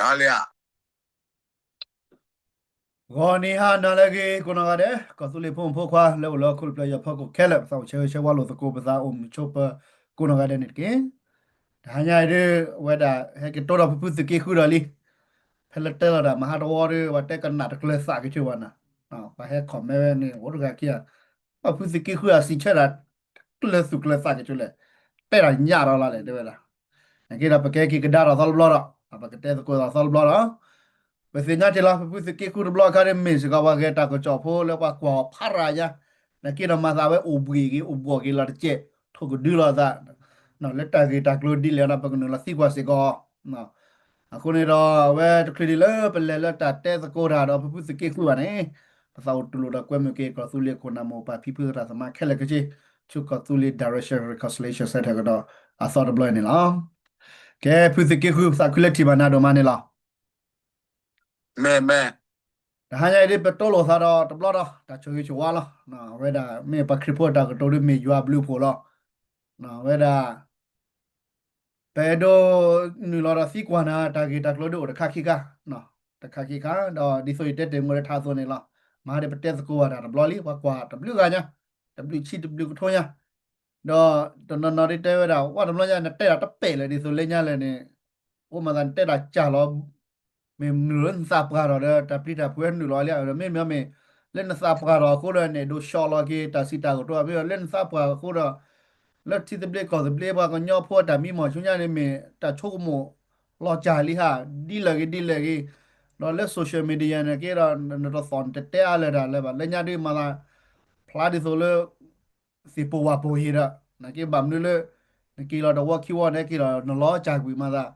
တၢ်လံဧါ ဂီၤနံၤဟါနၤလၢအဂ့ၤ ကိးနီၢ်ဂၤဒဲး ကီၢ်သူလ့ၤဖိမုၣ်ဖိခွါ လၢအိၣ်လၢဟီၣ်ခိၣ်တဖျၢၣ် ယီၤဖီခိၣ်ခဲလၢာ် ပသးအိၣ်ဆၢဂ့ၤဆၢဝါလိာ်သကိး ပသးအိၣ်မုာ်ဆိပၢၤ ကိးနီၢ်ဂၤဒဲးန့ၣ်တက့ၢ်. တဟါညါအံၤဒ် အဝဲဒၣ် ဟဲက့ၤတိၢ်ဒီးဖုဖုသုးက့ဃုဒီးလံ. ဖဲလၢတဲလီၤတၢ်မဟါတဝီဒီး ပှၤတဲကနၣ်တကျၢၤသးက့ၤကၠိဘၣ်နၤ, ပှၤဟဲ comment ဝဲန့ၣ် အိၣ်တဂၤခံဂၤ ဖုသုးက့ဃုအစံးဆၢတၢ် ကျၢၤသူၣ်ကျၢၤသးက့ၤကၠိလဲၣ်, တဲတၢ်ညၣ်ဒီးလီၤလဲၣ် တဲဝဲဒၣ် နာ်က့ဒီး ပကဲက့ၤကဒါထီၣ်သီတဘျီဒီး ပကတဲသကိးသးသီတဘျီဒီး ပသ့ၣ်ညါတ့ၢ်လီၤ ဖုဖုသုးက့ဃုတဘျီအခါဒ် မ့ၢ်စ့ၢ်ကီးပှၤဂဲၤတၢ်ကစီၣ်ဖိလၢပှၤကွၢ်အီၤဖးရၤညါ, နာ်က့ဒီးမၤသးဝဲအိၣ်ဘှံးက့ၤ အိၣ်ဘှီၣ်က့ၤလီၤတကဲး ထိၣ်ကဒုလီၤသး လၢတၢ်ဂ့ၢ်တၢ်ကျိၤဒ်လဲၣ်ဒီး ပကနုာ်လီၤသံကွၢ်စ့ၢ်ကီး အဃိန့ၣ်ဒီး အဝဲတချုးဒံးလၢပလဲၤလၢတၢ်တဲသကိးတၢ်ဒီး ဖုဖုသုးက့ဃုဘၣ်န့ၣ် ပသးအိၣ်တူၢ်လိာ်ဒီးကွဲမုာ်က့ၤ ကီၢ်သူလ့ၤခိၣ်နၢ်မိၢ်ပၢ်ဖံဖုသရၣ်သမါခဲလၢာ်ခဲဆ့ ဆူကီၢ်သူလ့ၤ Direction Reconciliation Centre ကဒီးအသီတဘျီအံၤန့ၣ်လီၤ. ကဲ ဖုသုးက့ဃု သးခုလၢထံၣ်ဘၣ်နၤဒိၣ်မးန့ၣ်လီၤ. မ့ၢ်မ့ၢ် တဟါညါအံၤဒ် ပတိၢ်လိာ်သးဒီးတဘျီဒီး တၢ်ဆိၣ်ဂ့ၤဆိၣ်ဝါလီၤ. အဝဲဒၣ်မ့ၢ်ပှၤခရံာ်ဖိတၢ်ကတိၤဒ်မ့ၢ်ယွၤဘျုးဖှိၣ်လီၤ. အဝဲဒၣ် ပအဲၣ်ဒိးနုာ်လီၤဒီးသံကွၢ်နၤ တၢ်ဂ့ၢ်တၢ်ကျိၤဒ်အိၣ်တခါခံခါ, တခါခံခါ ဒီးဒ်သိးယတဲတ့ၢ်မုၢ်လၢထါအသိးန့ၣ်လီၤ. မဟါဒ်ပတဲသကိးဘၣ်တၢ်တဘျီလံ ပှၤကွၢ်တဘျုးဂၤညါ, တဘျုးဆံတဘျုးကထိညါ, ဒီးတနီၤနီၤဒ်တဲဝဲဒၣ် ဝဲတဘျီညါ နတဲတၢ်တပဲာ်လၢဒ်သိးလၢညါလဲၣ်န့ၣ်, အိၣ်မးသးနတဲတၢ်စၢ်လီၤ မ့ၢ်နုာ်လၢနသးပှၢ်ထီၣ်ဒီး တၢ်ပျံၤတၢ်ဖုးနုာ်လီၤလံ, မ့မ့ၢ်မ့ၢ် လၢနသးပှၢ်ထီၣ်အဃိဒီး နအဲၣ်ဒိးဆှီလီၤက့ၤတၢ်စံးတၢ်ကတိၤ, မ့ၢ်လၢနသးပှၢ်အဃိဒီး လၢထံသဘျ့ကီၢ်သဘျ့ ပှၤကညီဖိတၢ်မံမီၢ်ဆူညါန့ၣ် မ့ၢ်တၢ်ဆိကမိၣ်လီၤစၢ်လံဧါ, ဒ်လဲၣ်ဂ့ၤဒ်လဲၣ်ဂ့ၤ, ဒီးလၢ social media န့ၣ်က့ဒီး နတသီၣ်နတတဲအါလၢၤတၢ်လၢၤဘၣ်, လၢညါဒ်မၤသး ဖျါဒ်သိးလၢ သ့ၣ်ပိာ်ဝၣ်ပိာ်ဟ့ၣ်ဒီး နာ်က့ဘၣ်မနုၤလၢ နက့ၤလီၤတဝီခံဝီန့ၣ် က့ၤလီၤနလီၤစၢ်ကွံာ်မၤသး,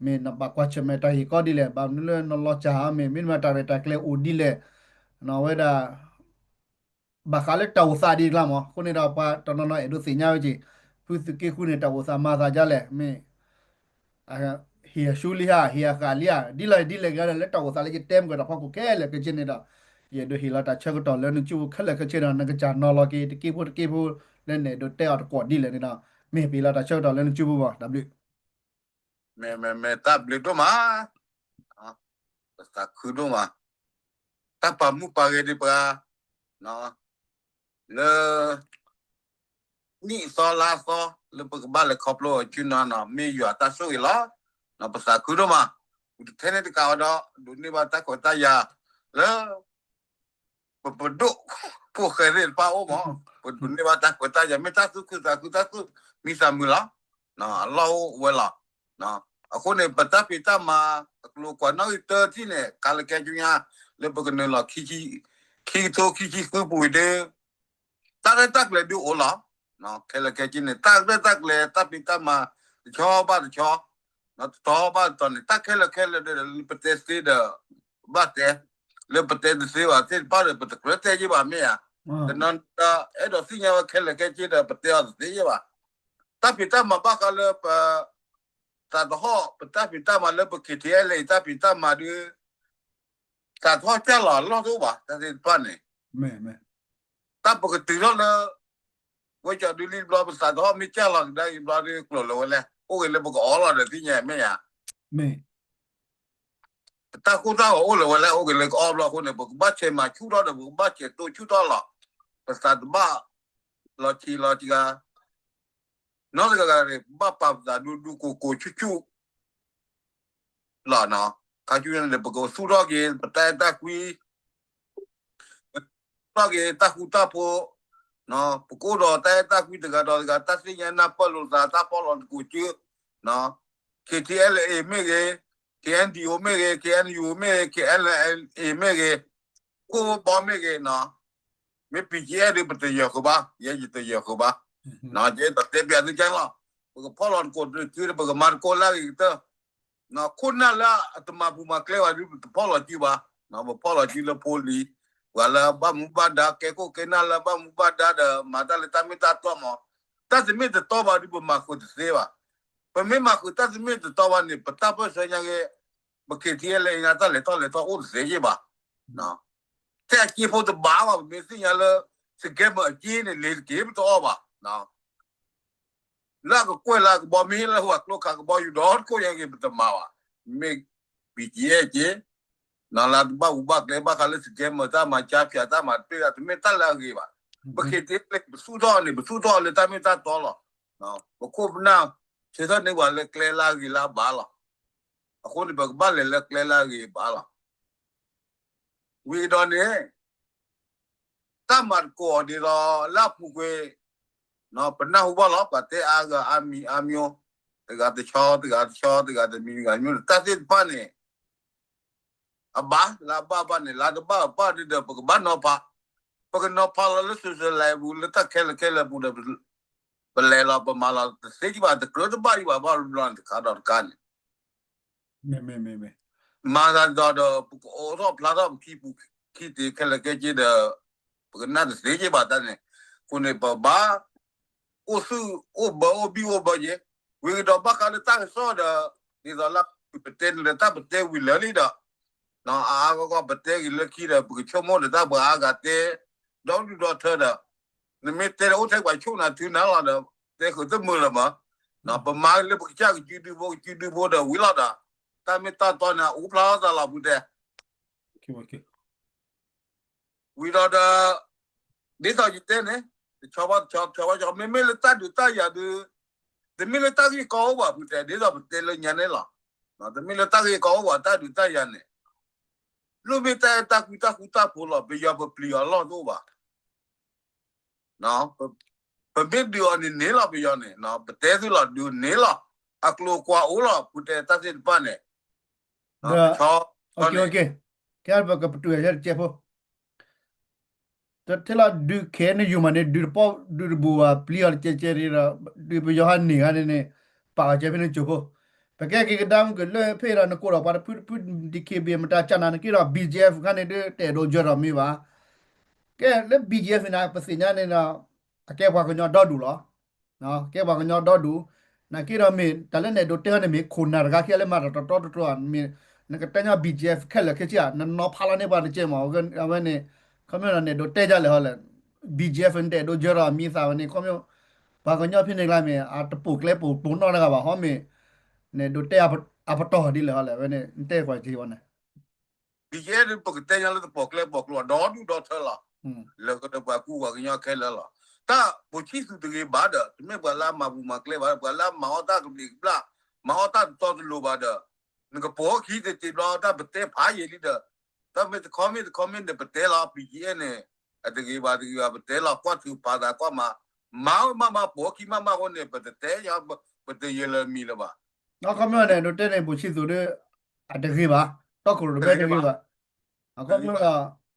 မ့ၢ်နဘၣ်ကွၢ်ဆၢၣ်မဲာ်တၢ်ဟ့ၣ်ကီဒ်လဲၣ်, ဘၣ်မနုၤလၢနလီၤစၢ်ဧါ, မ့ၢ်မ့ၢ်မတၤရဲၣ်တၢ်ကျဲၤအိၣ်ဒ်လဲၣ်, အဝဲဒၣ် ဘၣ်ဃးလၢတၢ်အိၣ်သးဒ်အံၤကျါမး, အဃိန့ၣ်ဒီးပှၤတနီၤနီၤအဲၣ်ဒိးသ့ၣ်ညါဝဲက့ၤ, ဖုသုးက့ဃုန့ၣ် တၢ်အိၣ်သးမၤသးဒ်လဲၣ်, မ့ၢ် ဟ့ၣ်အဆူလံဧါ, ဟ့ၣ်အဃၣ်လံဧါ, ဒ်လဲၣ်ဒ်လဲၣ်ဂ့ၤဒီး လၢတၢ်အိၣ်သးလၢယတဲမုၢ်ကီၢ်တၢ်ဖီခိၣ်ခဲလၢာ်ခဲဆ့န့ၣ်ဒီး, ယအဲၣ်ဒိးဟ့ၣ်လီၤတၢ်ဆၢကတီၢ်လၢနစုပူၤခဲလၢာ်ခဲဆ့ဒီး နကစၢ်နီၤလီၤက့ၤတက့ဖိတက့ဖိ လၢနအဲၣ်ဒိးတဲအီၤတကွီၢ်ဒ်လဲၣ်န့ၣ်ဒီး, မ့ၢ်ဟ့ၣ်လီၤတၢ်ဆၢကတီၢ်လၢနစုပူၤဘၣ်, တၢ်ဘျုး မ့ၢ် မ့ၢ် မ့ၢ် တၢ်ဘျုးဒိၣ်မး, ပသးခုဒိၣ်မး, တၢ်ပာ်မူပာ်ဂဲၤဒံးပှၤ, လၢ နံၣ်အသီလါအသီ လၢပကဘၣ်လဲၤခီဖျိအီၤဆူနီၤနီၤ မ့ၢ်ယွၤတၢ်ဆိၣ်ဂ့ၤလီၤ. ပသးခုဒိၣ်မး, ထဲန့ၣ်တကးဝဲဒီး ဒိးန့ၢ်ဘၣ်တၢ်ခွဲးတၢ်ယာ် လၢ ပပဒိၣ်ဖိၣ်ဃဲသ့ၣ်တဖၣ်အိၣ်မး, ပဒိးန့ၢ်ဘၣ်တၢ်ခွဲးတၢ်ယာ် မ့ၢ်တၢ်သူၣ်ခုသးခု တၢ်သူၣ်မံသးမုာ်လီၤ. အလီၢ်အိၣ်ဝဲလီၤ. အဃိန့ၣ် ပတၢ်ဖံးတၢ်မၤ အကျိၤကွၢ်နီၣ်ဂံၢ်တၢထံၣ်န့ၣ် ကးလၢခဲဆူညါ လၢပကနုာ်လီၤ ခံကထိခံဆံဃုပူၤအံၤဒီး တၢ်ရဲၣ်တၢ်ကျဲၤဒုးအိၣ်လီၤ. ခဲလၢာ်ခဲဆ့န့ၣ် တၢ်ရဲၣ်တၢ်ကျဲၤ တၢ်ဖံးတၢ်မၤ တဆီဘၣ်တဆီ, တတီၤဘၣ်တတီၤန့ၣ် တၢ်ခဲလၢာ်ခဲလၢာ်ဒီး လၢပတဲသ့ဒီး ဘၣ်တဲ, လၢပတဲတသ့ဘၣ်သ့ၣ်တဖၣ်ဒီး ပတကြၢးတဲယ့ၢ်ဘၣ်မ့ၢ်ဧါ. တနီၤနီၤဒီး အဲၣ်ဒိးသ့ၣ်ညါဝဲခဲလၢာ်ခဲဆ့ဒီး ပတဲအီၤတသ့ယ့ၢ်ဘၣ်. တၢ်ဖံးတၢ်မၤဘၣ်ဃးလၢပ သးတဟီၣ် ပတၢ်ဖံးတၢ်မၤလၢပ ခ့ၣ်ထံအဲလ်အ့ တၢ်ဖံးတၢ်မၤဒီး သးတဟီၣ်ကၢ်လီၤအလီၢ်တအိၣ်ဘၣ် တၢ်သ့ၣ်တဖၣ်န့ၣ်, တၢ်ပကတုၤထီၣ်လၢ ဝဲကၠီဒုလံတဘျီ ပသးတဟီၣ်မ့ၢ်ကၢ်လီၤကဒါအံၤတဘျီဒီး ကျိၤလၢၤဝဲလဲၣ် အိၣ်ဂ့ၤလၢပကအီလီၤဒီးသ့ၣ်ညါမ့ၢ်ဧါ. ပတၢ်ကိၢ်တၢ်ဂီၤအိၣ်လၢၤဝဲလဲၣ် အိၣ်ဂ့ၤလၢကအီဘျီအဃိန့ၣ် ပကဘၣ်ဆဲးမၤဆူၣ်ထီၣ်ဒီး ပကဘၣ်ဆဲးတိၢ်ဆူၣ်ထီၣ်လီၤ. ပသးတဘၣ်လီၤဆံးလီၤစှၤ နီတဂၤဂၤန့ၣ် ပဘၣ်ပာ်ပသးဒူဒူကိၢ်ကိၢ်ဆူၣ်ဆူၣ် လီၤ. ခါဆူညါန့ၣ် ပကသူၣ်ထီၣ်က့ၤ ပတၢ်အဲၣ်တၢ်ကွံ, ပသူၣ်ထီၣ်က့ၤတၢ်ဃူတၢ်ဖိး, ပကအိၣ်ဒီးတၢ်အဲၣ်တၢ်ကွံတဂၤဒီးတဂၤ တၢ်သ့ၣ်ညါနၢ်ပၢၢ်လိာ်သး တၢ်ဖီၣ်လီၤသကိးစု, ခ့ၣ်ထံအဲလ်အ့မ့ၢ်ဂ့ၤ, ခ့ၣ်အဲၣ်ယူၣ်မ့ၢ်ဂ့ၤ, ခ့ၣ်အဲၣ်ယူၣ်မ့ၢ်ဂ့ၤ, ခ့ၣ်အဲၣ်အ့မ့ၢ်ဂ့ၤ, ခိၣ်ဘီမ့ၢ်ဂ့ၤ, မ့ၢ် ပီၣ်ကၠံအဲၣ် ဒီး ပတယၢၤဃုာ်ဘၣ်, ယဲယတယၢၤဃုာ်ဘၣ်, ယအဲၣ်ဒိးတဲပျးသုကၢ်လီၤ, ပကဖီၣ်လီၤသကိးစုဒီး ပကမၤသကိးလၢအဂ့ၤကတၢၢ်, ခိၣ်နၢ်လၢအတမၤပူၤမၤကျဲဘၣ်ဒီး ပတဖီၣ်လီၤစုဘၣ်, ပဖီၣ်လီၤစုလၢဖိလံၤ, ပှၤလၢဘၣ်မူဘၣ်ဒါ ကဲခိၣ်ကဲနၢ်လၢဘၣ်မူဘၣ်ဒါဒီး မၤတၢ်လၢတၢ်မ့ၢ်တၢ်တီမး, တၢ်တမ့ၢ်တတီဘၣ်ဒီး ပမၤဃုာ်တသ့ဘၣ်, ပမ့ၢ်မၤဃုာ်တၢ်တမ့ၢ်တတီဘၣ်န့ၣ် ပတၢ်ပၢၢ်ဆၢညါက့ၤ ပ ခ့ၣ်ထံအဲလ်အ့ ညါတၢ်လဲၤထီၣ်လဲၤထီအိၣ်တသ့ယ့ၢ်ဘၣ်, ထဲအစ့ဖိတဘၣ်ဘၣ် ပမ့ၢ်သ့ၣ်ညါလၢ စကဲမၢၢ်အစ့န့ၣ် လ့ၤတက့ၢ်ပတအီၣ်ဘၣ်, လၢအကကွဲၢ်လၢအကဘီမ့ၢ်လၢဟိၣ်အကျိခးကဘီယူၤဒီးတကိးညါက့ၤ ပတမၤဘၣ်, မ့ၢ် ပံက့အဲၣ်က့ လၢတဘၣ်အူဘၣ်ကျဲဘၣ်ဃးလၢ scammer တၢ်မၤကၠါဖၠး တၢ်မၤတပ့ၢ်ဂၤ တမ့ၢ်တၢ်လၢအဂ့ၤဘၣ်. ပဃ့တ့ၢ်လၢ ပသူၣ်ထီၣ်န့ၣ် ပသူၣ်ထီၣ်လၢတၢ်မ့ၢ်တၢ်တီလီၤ. ပခိၣ်ပနၢ် ဆၢထၢၣ်န့ၢ်ပှၤလၢကျဲလၢအဂ့ၤလၢအဘၣ်လီၤ. အဃိန့ၣ် ပကဘၣ်လဲၤလၢကျဲလၢအဂ့ၤအဘၣ်လီၤ. ဝံၤကဒီးန့ၣ် တၢ်မၤသကိးဒ်သိးလၢအပူၤကွံာ် ပနၢ်ဟူဘၣ်လီၤ ပှၤတဲအါဂၤအါမံၤအါမံၤ, တဂၤတဆီ တဂၤတဆီ တဂၤတမံၤ တဂၤတမံၤ တၢ်သ့ၣ်တဖၣ်န့ၣ် အဘၣ်လၢအဘၣ်ဘၣ်န့ၣ် လၢတဘၣ်အဘၣ်ဒ်ဒီး ပကဘၣ်နီၤဖး, ပကနီၤဖးလီၤလၢ social live ပူၤ လၢတၢ်ခဲလၢာ်ခဲလၢာ်ပူၤဒီး ပလဲၤလီၤ ပမၤလီၤတသ့ဒံးဘၣ် တကြၢးတဘၣ်ဒံးဘၣ် ဘၣ်ဘျီန့ၣ် တခါဒီးတခါန့ၣ် မၤသးဒ်ဒီး ပကအိးထီၣ်ဖျါထီၣ်ပခံပူၤခံတ့ၤခဲလၢာ်ခဲဆ့ဒီး ပကနၣ်တသ့က့ဘၣ်တၢ်န့ၣ်, အဃိန့ၣ် ပဘၣ် အိၣ်ဆူၣ်အိၣ်ဘၢအိၣ်ဘံၣ်အိၣ်ဘၢက့ၤ, ဝံၤကဒီးဘၣ်ဃးလၢတၢ်ကစီၣ်ဒီး ဒ်သိးလၢပတဲန့ၣ်ဒီးတၢ်ပတဲဝံၤလၢာ်လံဒီး အါအါဂီၢ်ဂီၢ်ပတဲဂ့ၤလၢခံဒီး ပကဆိကမိၣ်ဒီးတၢ်ပှၤအါဂၤတဲ ဒီဒူၣ်ဒီထၢဒီး နမ့ၢ်တဲဒီးအိၣ်ထဲပှၤဆိၣ်နၤထုနၤလီၤဒီး တဲဃုာ်တမုာ်လၢၤမး, ပမၤလၢပကစၢ်ကစုဒုဖိကစုဒုဖိဒီးဝံၤလီၤဒီး တၢ်မ့ၢ်တၢ်တီန့ၣ် အအိၣ်ဖျါထီၣ်သးလီၤပူၤတဲ ဝံၤဒီးဒီး ဒ်သိးယတဲန့ၣ် တဆီဘၣ်တဆီ တဆီဘၣ်တဆီ မ့မ့ၢ်လၢတၢ်ဒုးတၢ်ယၤဒုး တမ့ၢ်လၢတၢ်ဂ့ၢ်ကီအိၣ်ဘၣ်ဖုတဲ ဒ်သိးပတဲလၢညါန့ၣ်လီၤ. တမ့ၢ်လၢတၢ်ဂ့ၢ်ကီအိၣ်ဘၣ် တၢ်ဒုးတၢ်ယၤန့ၣ် လိၣ်မ့ၢ်တၢ်အဲၣ်တၢ်ကွံတၢ်ဃူတၢ်ဖိးလီၤ ပယီၤပပျံၤအီၤလီၢ်တအိၣ်ဘၣ် ပမ့ၢ်ဒုးအီၤန့ၣ်န့ၣ်လီၤ ပယီၤန့ၣ် ပတဲသုလီၤဒုးန့ၣ်လီၤ အကျိၤအကွာ်အိၣ်လီၤ ဖုတဲတၢ်သ့ၣ်တဖၣ်န့ၣ် ဒီး ကဲ ပကပတုာ်ယဲတကဲဖိ တထဲလီၤဒုးခဲနယိၤမးန့ၣ် ဒုးတပီၢ်ဒုးတဘူးဘၣ် ပျံၤအီၤတကဲကဲဒီး ဒုးပယီၤဟးန့ၢ်ဂၤန့ၣ်န့ၣ် ပာ်အီၤကဲဖဲန့ၣ်ကၠိဖိ ပကဲက့ၤကဒါမုၢ်ကလၢၢ်ဖဲဒီး နကိးဒီးပှၤတဖုတဖု DKBA မတၤကနၤ နက့ၤဒီး BGF ခါန့ၣ်ဒုး တအဲၣ်ဒိးယၢၤဒီးမ့ၢ်ဘၣ် ကဲလၢ BGF န့ၣ် ပသ့ၣ်ညါန့ၣ်ဒီး အကဲပှၤကညီဒီဒူၣ်လီၤ. ကဲပှၤကညီဒီဒူၣ်, နာ်က့ဒီးမ့ၢ် တၢ်လၢနအဲၣ်ဒိးတဲဟီန့ၣ်မ့ၢ် ခိၣ်နၢ်တဂၤခံဂၤလၢမၤတၢ်တတီတတြီၤမ့ၢ် နကတဲညီ BGF ခဲလၢာ်ခဲဆ့ဧါ နနီၤဖးလီၤန့ၢ်ပှၤတကဲမး အဝဲန့ၣ် ခီမ့ၢ်ဒီး နအဲၣ်ဒိးတဲဒ်လဲၣ်ဟီလဲၣ်, BGF နတအဲၣ်ဒိးယၢၤဒီးမံၤသးဝဲန့ၣ် ခီမ့ၢ် ပှၤကညီဖဲန့ၣ်ကျါမ့ၢ် အတပိာ်ကျဲပိာ်ပိာ်နီၣ်တဂၤဘၣ် ဟီမ့ၢ် နအဲၣ်ဒိးတဲအပတီၢ်ဒ်လဲၣ်ဟီလဲၣ် အဝဲန့ၣ် နတဲကွၢ်က့ၤဝဲန့ၣ် BGF ပကတဲညါလၢတပိာ်ကျဲပိာ်ကျိၤ ဒီဒူၣ်ဒီထၢလီၤ. လၢကဒီးပှၤကူပှၤကညီခဲလၢာ်လီၤ. တၢ်ပိာ်ခံသူတဂ့ၤဘၣ်ဒီး တမ့ၢ်ပှၤလၢအမၤပူၤမၤကျဲဘၣ် ပှၤလၢအမၤအီၣ်တၢ်ကဘျံးကဘျၣ် မၤအီၣ်တၢ်တတီတလိၤဘၣ်ဒီး နကပိာ်ခံတတ့ဘျီတၢ်ပတဲဖးယံာ်လံဒီး တၢ်မ့ၢ်တခီမ့ၢ်တခီမ့ၢ်န့ၣ် ပတဲလီၤ BGF န့ၣ် အတဂ့ၤဘၣ်တဂ့ၤဘၣ် ပတဲလီၤ ကွၢ်ထုးဖးသးကွၢ်မၤ မၤမးမၤပိာ်ခံမးမးအဃိန့ၣ် ပတတဲယၤ ပတယဲၢ်လၢမံၤလၢၤဘၣ်. အခီပညီန့ၣ် ဒိးတဲန့ၣ် ပိာ်ဆံသူးဒီး အတဂ့ၤဘၣ်, တီခိၣ်ရိၣ်မဲတဂ့ၤဘၣ်. အခီပညီဒီး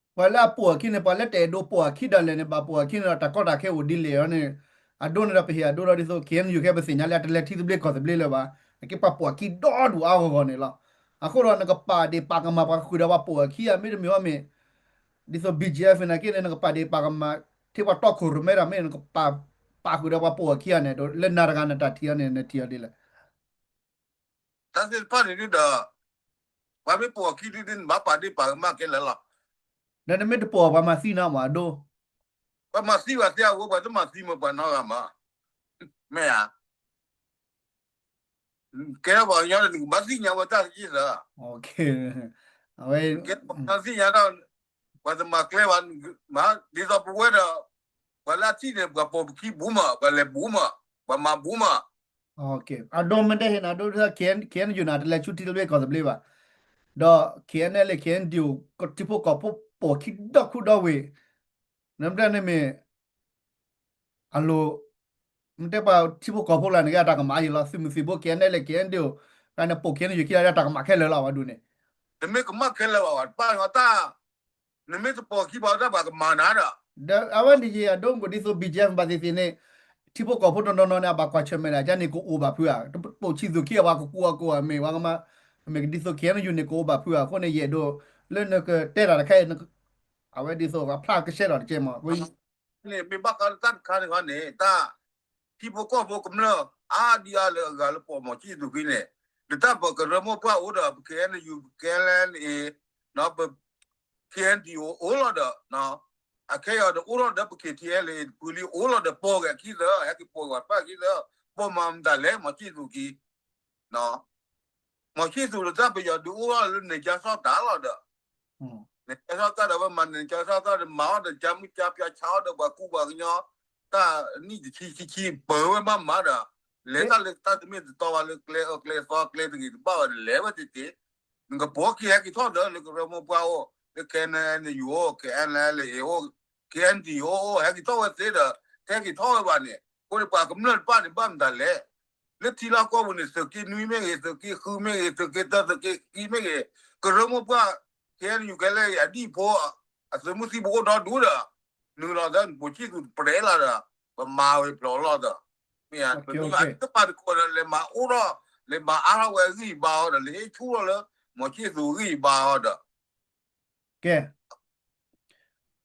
ပှၤလၢအပိာ်အခံန့ၣ် ပှၤလၢတအဲၣ်ဒိးပိာ်အခံဒၣ်လဲာ်န့ၣ် ဘၣ်ပိာ်အခံန့ၣ်ဒီး တၢ်ကီတၢ်ခဲအိၣ်ဒ်လဲၣ်န့ၣ် အဒိန့ၣ်ဒီး ပဟ့ၣ်အဒိဒီးဒ်သိး KNU ခဲပသ့ၣ်ညါလၢအတလဲၤထံသဘျ့ကီၢ်သဘျ့လၢၤဘၣ်. အကဲပှၤပိာ်အခံဒီဒူၣ်အါဂီၢ်ဂီၢ်န့ၣ်လီၤ. အဃိဒီးနကပာ်ဒ့ၣ်ပာ်ကမၣ်ပှၤဃုာ်ဒီးပှၤပိာ်အခံဧါ မ့တမ့ၢ်အီၤမ့ၢ် ဒ်သိး BGF နာ်က့န့ၣ် နကပာ်ဒ့ၣ်ပာ်ကမၣ် ထဲပှၤတီခိၣ်ရိၣ်မဲဒီးမ့ၢ်နကပာ် ပာ်ဃုာ်ဒီးပှၤပိာ်အခံဧါန့ၣ် လၢနၤတဂၤနတၢ်ထံၣ်အီၤန့ၣ် နထံၣ်အီၤဒ်လဲၣ်. တၢ်သ့ၣ်တဖၣ်န့ၣ်ဒ်ဒီး ပှၤမ့ၢ်ပိာ်အခံဒ်ဒ်န့ၣ် ဘၣ်ပာ်ဒ့ၣ်ပာ်ကမၣ်ခဲလၢာ်လီၤ. ဒီးနမ့ၢ်တပိာ်ပှၤမၤသံနၤမးအဒိ ပှၤမၤသံဝဲသ့အဝဲ ပှၤတမၤသံမ့ၢ်ပှၤနီတဂၤမး မ့ၢ်ဧါ ကဲပှၤကညီန့ၣ် နကဘၣ်သ့ၣ်ညါဝဲတၢ်က့ၢ်သၢ အဝဲ ကဲပှၤသ့ၣ်ညါဒီး ပှၤတမၤကျဲဘၣ် မ့ၢ်ဒ်သိးပဝဲဒီး ပှၤလၢအထံၣ်န့ၣ် ပှၤပိာ်ပခံဘူးမး ပှၤလဲၤဘူးမး ပှၤမၤဘူးမး အဒိမ့ၢ်တဲဟ့ၣ်နၤဒိ KNU န့ၣ် တလဲၤဆူထံသဘျ့ကီၢ်သဘျ့ဘၣ် ဒီး KNLA KNDO ထံဖိကီၢ်ဖိပိာ်ခံဒီခူဒီဝ့ၢ် နမ့ၢ်တဲန့ၣ်မ့ၢ် အလိၤ မ့ၢ်တဲပှၤထံဖိကီၢ်ဖိလၢန့ၣ်က့ အတၢ်ကမၣ်ယံၤလီၤ သုးမုၢ်သံၣ်ဘိ KNLA KNDO န့ၣ် ပိာ် KNU ခံဂၤလၢအတၢ်ကမၣ်ခဲလၢာ်လီၤ ပှၤဒိၣ်န့ၣ် တမ့ၢ်ကမၣ်ခဲလၢာ်ဘၣ် ပှၤတပၣ်ညီတၢ် နမ့ၢ်တပိာ်ခံဘၣ်တၢ်ပှၤကမၤနၤဒီး ဒီးအဝဲန့ၣ်ယံၤအဒိမ့ၢ်ဒ်သိး BGF ဘၣ်သ့ၣ်သ့ၣ်န့ၣ် ထံဖိကီၢ်ဖိတနီၤနီၤန့ၣ် အဘၣ်ကွၢ်ဆၢၣ်မဲာ်ဒၣ် ကန့ၣ်ကအိၣ်ဘၣ်ဖုးဧါ ပိာ်ဆံသူးခံအပှၤကကူအကိးမ့ၢ်ဝဲကမၤ မ့ၢ်ကဒ်သိး KNU န့ၣ်ကအိၣ်ဘၣ်ဖုးဧါ အဃိန့ၣ် ယအဲၣ်ဒိး လၢနကတဲတၢ်တခါအံၤ အဝဲဒ်သိးအဖျါကဆှဲဒီးတကဲမး အဃိ န့ၣ်မ့ၢ်ဘၣ်ဃးလၢတၢ်တခါန့ၣ်ခီန့ၣ် တၢ် ထံဖိကီၢ်ဖိကမျၢၢ် အါဒံအါလၢအဂၤလၢပိာ်မီၤဆံၣ်သူးခံန့ၣ် ဒ်တၢ်ပကရၢမိၢ်ပှၢ်အိၣ်ဒီး ပ KNU ပ KNLA ပ KNDO အိၣ်လီၤဒီး အခဲအံၤဒီးအိၣ်ထီၣ်ဒီးပ KTLA ပူၤလံအိၣ်လီၤဒီးပိာ်ဂ့ၤအခံသၢ ဟဲက့ၤပိာ်ဂ့ၤပှၤတဖၣ်အခံသၢ ပိာ်မၤမတၤလဲၣ် မီၤဆံၣ်သူးခံ မီၤဆံၣ်သူးဒီးတၢ်ပယီၤဒုးအိၣ်ထီၣ်လၢန့ၣ်ကၠီဆီၣ်တၢ်လီၤဒီး န့ၣ်ကၠီဆီၣ်တၢ်ဒီး ဝဲမၤန့ၣ်ကၠီဆီၣ်တၢ်ဒီး မၤအီၣ်ဒီးကၠါမုၢ်ကၠါပၠါ ဆါအီၣ်ဒီးပှၤကူပှၤကညီ တၢ်နံၣ်တဆံဆံဆံ ပၢၤဝဲမးမးဒီး လဲၤတၢ်လၢတၢ်တမ့ၢ်တတီဘၣ် လၢကျဲအၢကျဲသီ ကျဲတဂ့ၤတဘၣ်ဘၣ်ဒီး လဲၤဝဲတ့ၢ်တ့ၢ် နကပိာ်က့ၤဟဲက့ၤထီၣ်ဒီး လၢကရၢမိၢ်ပှၢ်အိၣ် လၢ KNU အိၣ် KNLA အိၣ် KNDO အိၣ် ဟဲက့ၤထီၣ်ဝဲသ့ဒီး ဟဲက့ၤထီၣ်ဝဲဘၣ်န့ၣ် အဃိန့ၣ် ပှၤကမျၢၢ်တဖၣ်န့ၣ် ဘၣ်မတၤလဲၣ် လၢထံလီၢ်ကီၢ်ပူၤန့ၣ် သုးက့နွံမ့ၢ်ဂ့ၤ သုးက့ဃုမ့ၢ်ဂ့ၤ သုးက့တၢ သုးက့ခံမ့ၢ်ဂ့ၤ ကရၢမိၢ်ပှၢ် KNU KNLA အဒံၣ်ဖိ အသုးမုၢ်သံၣ်ဘိအိၣ်ဒီဒူၣ်ဒီး နုာ်လီၤဒီး နပိာ်ဆံၣ်သူးတပြဲးလီၤဒီး ပမၤဝဲဖျိးလီၤဒီး မ့ၢ်ဧါ ပမ့ၢ်ဘၣ်တပာ်တကိးဒီး လဲၤမၤအိၣ်ထီၣ် လဲၤမၤအါထီၣ်ဝဲအဂံၢ်အဘါအီၤဒီး လဲၤဟ့ၣ်ဆူၣ်ထီၣ်လၢ မီၤဆံၣ်သူးအဂံၢ်အဘါအီၤဒီး ကဲ အ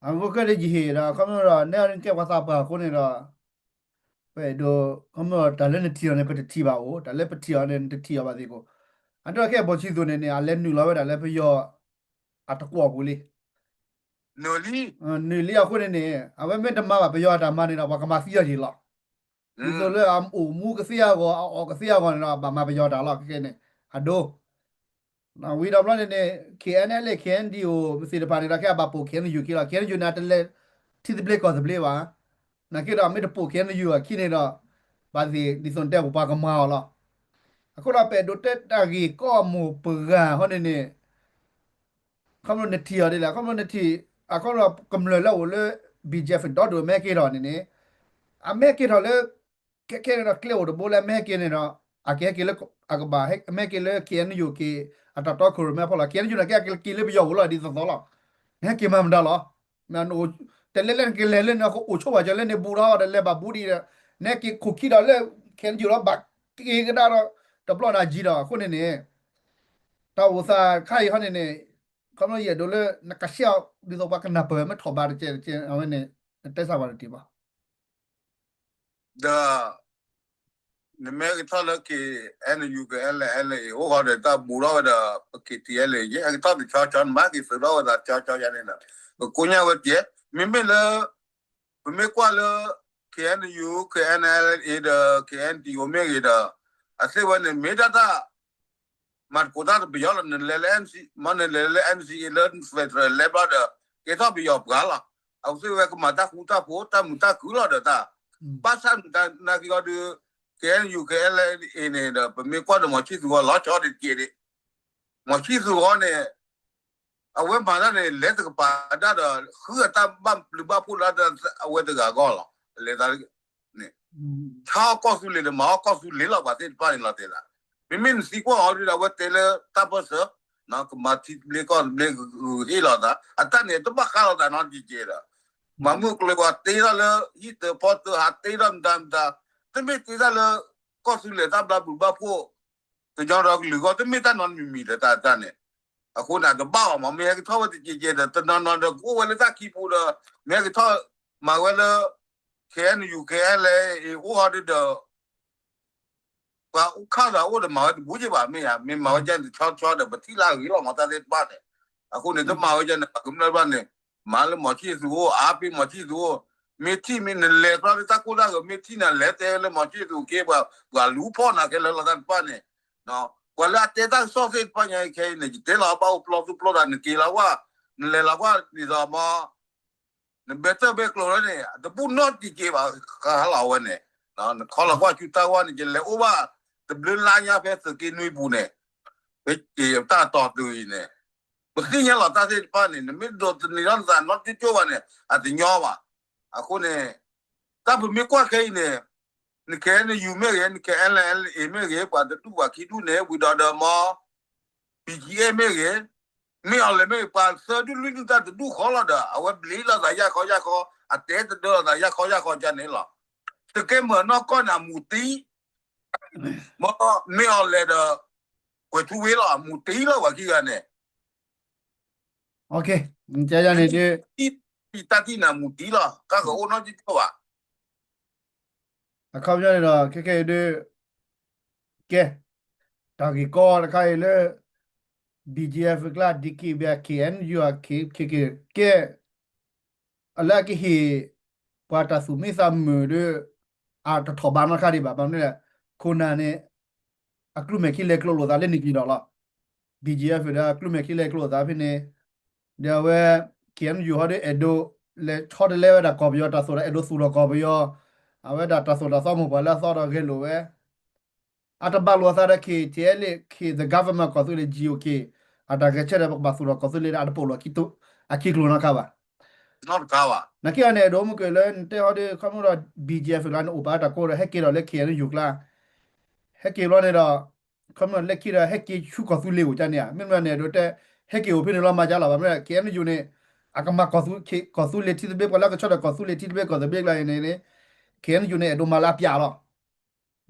ဂိၢ်ကဲဒ်ယဟ့ၣ်ဒီး ခီဖျိဒီး နဲအီၤကဲပှၤသးပှၢ်အဃိန့ၣ်ဒီး ပအဲၣ်ဒိး ခီဖျိတၢ်လၢနထံၣ်အီၤန့ၣ် ပတထံၣ်ဘၣ်အိၣ် တၢ်လၢပထံၣ်အီၤန့ၣ် နတထံၣ်အီၤဘၣ်သ့ၣ်ကိး အဒိကဲ မီၤဆံၣ်သူးန့ၣ်န့ၣ် အလဲၤနုာ်လီၤဝဲဒၣ်လၢပယီၤအတကွီၢ်ပူၤလံ နုာ်လံအဃိန့ၣ်န့ၣ် အဝဲမ့ၢ်တမၤဘၣ်ပယီၤအတၢ်မၤန့ၣ်ဒီး ပှၤကမၤသံအီၤက့ၤလီၤ ဒ်သိးလၢအအိၣ်မူကသ့အဂီၢ် အအီၣ်ကသ့အဂီၢ်န့ၣ်ဒီး ဘၣ်မၤပယီၤတၢ်လီၤ ခဲကဲန့ၣ် အဒိ ဝံၤဒီးဘျီန့ၣ်န့ၣ် KNLA KNDO သ့ၣ်တဖၣ်န့ၣ်ဒီး ခဲအဘၣ်ပိာ် KNU က့ၤလီၤ KNU န့ၣ် တလဲၤထံသဘျ့ကီၢ်သဘျ့ဘၣ် နာ်က့ဒီး မ့ၢ်တပိာ် KNU အခံန့ၣ်ဒီး ဘၣ်သ့ၣ် ဒ်သိးနတဲပှၤကမၤအီၤလီၤ အဃိဒီးပအဲၣ်ဒိးတဲတၢ်ဂ့ၢ်ကီၢ်မိၢ်ပှၢ်ဟီန့ၣ်န့ၣ် ခီဖျိနထံၣ်အီၤဒ်လဲၣ် ခီဖျိနထံၣ် အခီဖျိကမျၢၢ်လၢအိၣ်လၢ BGF ဒီဒိၣ်မ့ၢ်က့ၤထီၣ်န့ၣ်န့ၣ် အမ့ၢ်က့ၤထီၣ်လၢ ခဲခဲန့ၣ်ဒီး ကျဲအိၣ်တဘိလၢအမ့ၢ်က့ၤန့ၣ်ဒီး အကဟဲက့ၤလၢအကဘၣ် အမ့ၢ်က့ၤလၢ KNU က့ၤ အတၢ်တီခိၣ်ရိၣ်မဲအဖီလာ် KNU န့ၣ် ကဟဲက့ၤလၢပယီၤအိၣ်လီၤ ဒ်သိးသိးလီၤ နဟဲက့ၤမၤမတၤလီၤ တလဲၤလၢနကလဲၤလၢနအိၣ်ဆိးဘၣ်ကၢၤလၢန့ၣ်ဘူးဒီး တလဲၤဘၣ်ဘူးဒံးဒီး နဟဲက့ၤခိၣ်ခံဒီးလၢ KNU လီၤ ဘၣ်က့ၤကဒါဒီး တဘျီန့ၣ်အကံဒီး အဃိန့ၣ်န့ၣ် တၢ်အိၣ်သးခါအံၤဟီန့ၣ်န့ၣ် ခီဖျိယအဲၣ်ဒိးလၢ နကရှဲအီၤ ဒ်သိးပှၤကနၢ်ပၢၢ်မ့ၢ်ထီၣ်ဘးတကဲးတကဲး အဝဲန့ၣ် နတဲစၢ်ဝဲတတ့ၢ်ဘၣ် ဒီး နမ့ၢ်ဟဲက့ၤထီၣ်လၢ KNU KNLA အိၣ်ဃီဒီး တၢ်ဘူးထီၣ်ဝဲဒီး KTLA ယဟဲက့ၤထီၣ်တဆီဆီ နမ့ၢ်ဟဲက့ၤသုးထီၣ်ဝဲသးဆီဆီယါန့ၣ်ဒီး ပကိးညါဝဲတက့ၢ် မ့မ့ၢ်လၢ ပမ့ၢ်ကွၢ်လၢ KNU KNLA ဒီး KNDO မ့ၢ်ဂ့ၤဒီး အသ့ၣ်ဝဲန့ၣ် မ့ၢ်ဒၣ်တၢ် မၤသကိးတၢ်ဒီးပယီၤလီၤ နလဲၤလၢ NC မ့ၢ်နလဲၤလၢ NCA လၢ federal လဲၤဘျီဒီး ကဲထီၣ်ပယီၤပှၤလီၤ အဝဲသ့ၣ်ဝဲကမၤတၢ်ဃူတၢ်ဖိး တၢ်မုာ်တၢ်ခုၣ်လီၤဒီးတၢ် ဘၣ်ဆၣ်မတၤနာ်က့ၤအီၤဒီး KNU KNLA န့ၣ်ဒီး ပမ့ၢ်ကွၢ်ဒီးမီၤဆံၣ်သူးအီၤလီၤဆီဒ်တက့ၢ်ဒံး မီၤဆံၣ်သူးအီၤန့ၣ် အဝဲမၤတၢ်န့ၣ် လဲၤတကပၤဒၣ်ဒီး ဃုအတၢ်ဘၣ်ဘျုးဘၣ်ဖှိၣ်လၢအဝဲတဂၤအဂီၢ်လီၤ လဲၤသး န့ၣ် ဆါအီၣ်ကီၢ်သူလ့ၤဒီး မၤအီၣ်ကီၢ်သူလ့ၤလီၤ ပှၤသ့ၣ်တဖၣ်န့ၣ်လီၤတဲဒၣ် မ့မ့ၢ်နသံကွၢ်အီၤဒ်ဒီး အဝဲတဲလၢတၢ်ပၢၢ်ဆၢ ကမၤထံသဘျ့ကီၢ်သဘျ့ဂုာ်ဟ့ၣ်လီၤသး အတၢ်န့ၣ် တဘၣ်ဃးလီၤသးနီတကဲးဒီး မၤမုၢ်ကျိၤဝဲတ့ထီၣ်လၢ ဟံၣ်တၢၤဖီတၢၤ ဟးတ့ထီၣ်မတၤမတၤ တမ့ၢ်တ့ထီၣ်လၢ ကီၢ်သူလ့ၤတၢ်ဘျါဘျုးဘၣ်ဖှိၣ် ကညီဒီကလုာ်အဂီၢ် တမ့ၢ်တၢ်နီတမံၤမံၤဒီးတၢ်တၢ်န့ၣ် အဃိန့ၣ် အတဘၣ်အီၤမး မ့ၢ်ဟဲက့ၤထီၣ်ဝဲတကဲးကဲးဒီး တနီၤနီၤဒီး ကအိၣ်ဝဲလၢတၢ်ခံပူၤဒီး မ့ၢ်ဟဲက့ၤထီၣ်မၤဝဲလၢ KNU KNLA အိၣ်ဟီဒ်ဒီး ပှၤအိၣ်ခါဒီးအိၣ်ဒီးမၤဝဲတဘူးက့ဘၣ် မ့ၢ်ဧါ မ့ၢ်မၤဝဲဒ်န့ၣ်တဆီဆီဒီး ပထံၣ်လၢအဂ့ၤလီၤမး တၢ်သ့ၣ်တဖၣ်န့ၣ် အဃိန့ၣ် တမၤဝဲဒ်န့ၣ် ပှၤကမျၢၢ်တဖၣ်န့ၣ် မၤလၢမီၤဆံၣ်သူးအိၣ် အါဖဲမီၤဆံၣ်သူးအိၣ် မ့ၢ်ထံၣ်မ့ၢ်နလဲၤကျီလၢတၢ်ကိၢ်တၢ်ဂီၤ မ့ၢ်ထံၣ်နၤလဲၤတဲလၢမီၤဆံၣ်သူးက့ ပှၤလူၤဖီၣ်နၤခဲလၢာ်လီၤတၢ်တဖၣ်န့ၣ် ပှၤလၢအတဲတၢ်ကစီၣ်သ့ၣ်တဖၣ်ညါအံၤခဲအံၤန့ၣ် ယတဲလီၤဘၣ်အိၣ်ပျီသူပျီတၢ် နက့ၤလီၤကွၢ် နလဲၤလီၤကွၢ်ဒ်သိးမီၤ နဘဲတၢ်ဘဲကျိၤလၢန့ၣ် တဘူၣ်နီတံၢ်က့ဘၣ်ဃးလီၤဝဲန့ၣ် နခီလီၤကွၢ်ဆူတၢ်ဝါန့ၣ် ယလဲၤအိၣ်ဘၣ် တဘျုးလါညါဖဲသုးက့နွံပူၤန့ၣ် ဖဲက့ၤတၢ်တီၤတုၤအံၤန့ၣ် ပသ့ၣ်ညါလီၤတၢ်သ့ၣ်တဖၣ်န့ၣ် နမ့ၢ်ဒိးသန့ၤထီၣ်နသးနီတကၠိၢ်ဘၣ်န့ၣ် အတညီဘၣ်. အဃိန့ၣ် တၢ်ပမ့ၢ်ကွၢ်ခဲအံၤန့ၣ် န KNU မ့ၢ်ဂ့ၤ န KNLA မ့ၢ်ဂ့ၤ ပှၤတဒူၣ်ပှၤခံဒူၣ်န့ၣ် ဝံၤဒီးဒီးမီၤ BGF မ့ၢ်ဂ့ၤ မ့ၢ်အီၤလဲၣ်မ့ၢ်ဂ့ၤ ပှၤသၢဒူၣ်လွံၢ်ဒူၣ်တၢ်တဒူၣ်ဃီလီၤဒီး အဝဲဘျ့လီၤသးယၢ်ခီယၢ်ခီ အတဲတဒၢလီၤသးယၢ်ခီယၢ်ခီဒ်န့ၣ်လီၤ. တကဲမၢ်နီၢ်ကီၢ်န့ၣ် အမူၤတံၢ် မ့ၢ်အီၤလဲၣ်ဒီး ကွဲၤထူဝ့လီၤ အမူၤတံၢ်လီၤ ပှၤခံဂၤန့ၣ် တၢ်ထံၣ်န့ၣ် အမူၤတံၢ်လီၤ ကကအိၣ်နီတကၠိၢ်ဘၣ်. အခီပညီန့ၣ်ဒီး ခဲခဲအံၤဒ် ကဲ တၢ်ဂ့ၢ်ကီတခါအံၤလၢ BGF အကျါ DKBA KNU အ KK ကဲ အလၢအကဟ့ၣ် ပှၤတၢ်သူၣ်မံသးမုာ်ဒီး အတထီၣ်ဘးနီတခါဒံးဘၣ် ဘၣ်မနုၤလဲၣ် ခိၣ်နၢ်န့ၣ် အကျိၣ်မဲာ်ခံလဲၤကျိလိာ်သးလၢန့ၣ်က့ၤဒီးလီၤ. B G F ဒီးအကျိၣ်မဲာ်ခံလဲၤကျိလိာ်သးဖဲန့ၣ်, ဒီးအဝဲ K N U ဟီဒီးအဲၣ်ဒိး လဲၤဆီတလဲဝဲဒၣ်ကီၢ်ပယီၤတၢ်သိၣ်ဒီး အဲၣ်ဒိးသူၣ်ထီၣ်ကီၢ်ပယီၤ, အဝဲဒၣ်တၢ်သိၣ်တၢ်သီမိၢ်ပှၢ်လၢအသီဒီးဂဲၤလိာ်ဝဲ အတဘၣ်လိာ်အသးဒီး K T L K the government ကီၢ်သူလ့ၤ G O K အတၢ်ဂဲၤဆၢထၢၣ် ပကဘၣ်သူၣ်ထီၣ်ကီၢ်သူလ့ၤဒီး အတပိာ်လိာ်အခံကျိၤနီတခါဘၣ်. နာ်က့အီၤန့ၣ် အဲၣ်ဒိးမုၢ်က့ၤလၢနတဲဟီဒီး ခီဖျိဒီး B G F ကျါန့ၣ် အိၣ်ပာ်တၢ်ကိးဒီး ဟဲက့ၤဒီးလၢ K N U ကျါ, ဟဲက့ၤဘျီန့ၣ်ဒီး ခီဖျိလၢခံဒီး ဟဲက့ၤဆူကီၢ်သူလ့ၤအိၣ်ကန့ၣ်ဧါ, မ့တမ့ၢ်န့ၣ် အဲၣ်ဒိးတဲ ဟဲက့ၤအိၣ်ဖဲန့ၣ်လီၤမၤကလီၤဘၣ်, မ့ၢ် K N U န့ၣ် အကမၤကီၢ်သူ ကီၢ်သူလ့ၤထံသဘျ့ ပှၤလၢကဆီဒီးကီၢ်သူလ့ၤထံသဘျ့ကီၢ်သဘျ့ကျါအံၤန့ၣ် K N U န့ၣ် အဲၣ်ဒိးမၤလၢအပျးလီၤ.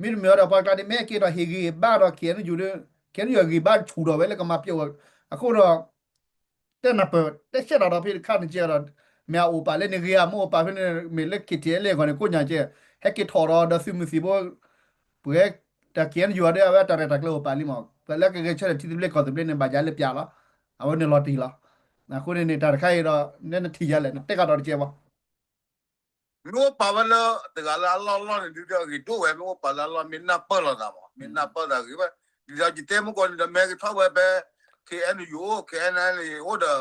မ့တမ့ၢ်ဒီးပှၤကျါန့ၣ် မ့ၢ်ဟဲက့ၤဒီးဟ့ၣ်ဂံၢ်ဘါဒီး K N U ဒီး K N U အဂံၢ်ဘါဆူၣ်ထီၣ်ဝဲလၢကမၤပျီဝဲ, အဃိဒီး တဲနၢ်ပၢၢ် တဲဆဲးတၢ်ဒီးဖဲတခါန့ၣ်ကဲဒီး မ့ၢ်အအိၣ်ပာ်လၢန့ၣ်ဂ့ၤဧါ မ့ၢ်အိၣ်ပာ်ဖဲန့ၣ် မ့ၢ်လၢ K T L A အဂီၢ်န့ၣ် ကိးညါကဲ, ဟဲက့ၤထီၣ်ဒီးဒီးသုးမုၢ်သံၣ်ဘိ ပှဲၤတၢ် K N U ဒီးအဝဲတၢ်ရဲၣ်တၢ်ကျဲၤအိၣ်ပာ်လံမး, ပှၤလၢကဂဲၤဆၢထၢၣ်ထံသဘျ့ကီၢ်သဘျ့န့ၣ် ဘၣ်ယၤလၢပျးလီၤ. အဝဲန့ၣ်လီၤတံၢ်လီၤ. အဃိန့ၣ်န့ၣ် တၢ်တခါအံၤဒီး နနထံၣ်ယၤလဲၣ် နတဲကဒီးတကဲဘၣ်. မ့ၢ်အိၣ်ပာ်ဝဲလၢ တဂၤလၢအလီၢ်လီၢ်န့ၣ် ဒုးဒီးဂ့ၤဒိၣ်ဝဲ မ့ၢ်အိၣ်ပာ်လၢအလီၢ် မ့ၢ်နၢ်ပၢၢ်လိာ်သးမး မ့ၢ်နၢ်ပၢၢ်သးဂ့ၤဝဲ, ဒ်သိးယတဲမုၢ်ကီၢ်န့ၣ်ဒီး မ့ၢ်ကထီၣ်ဝဲဖဲ K N U အိၣ် K N L A အိၣ်ဒီး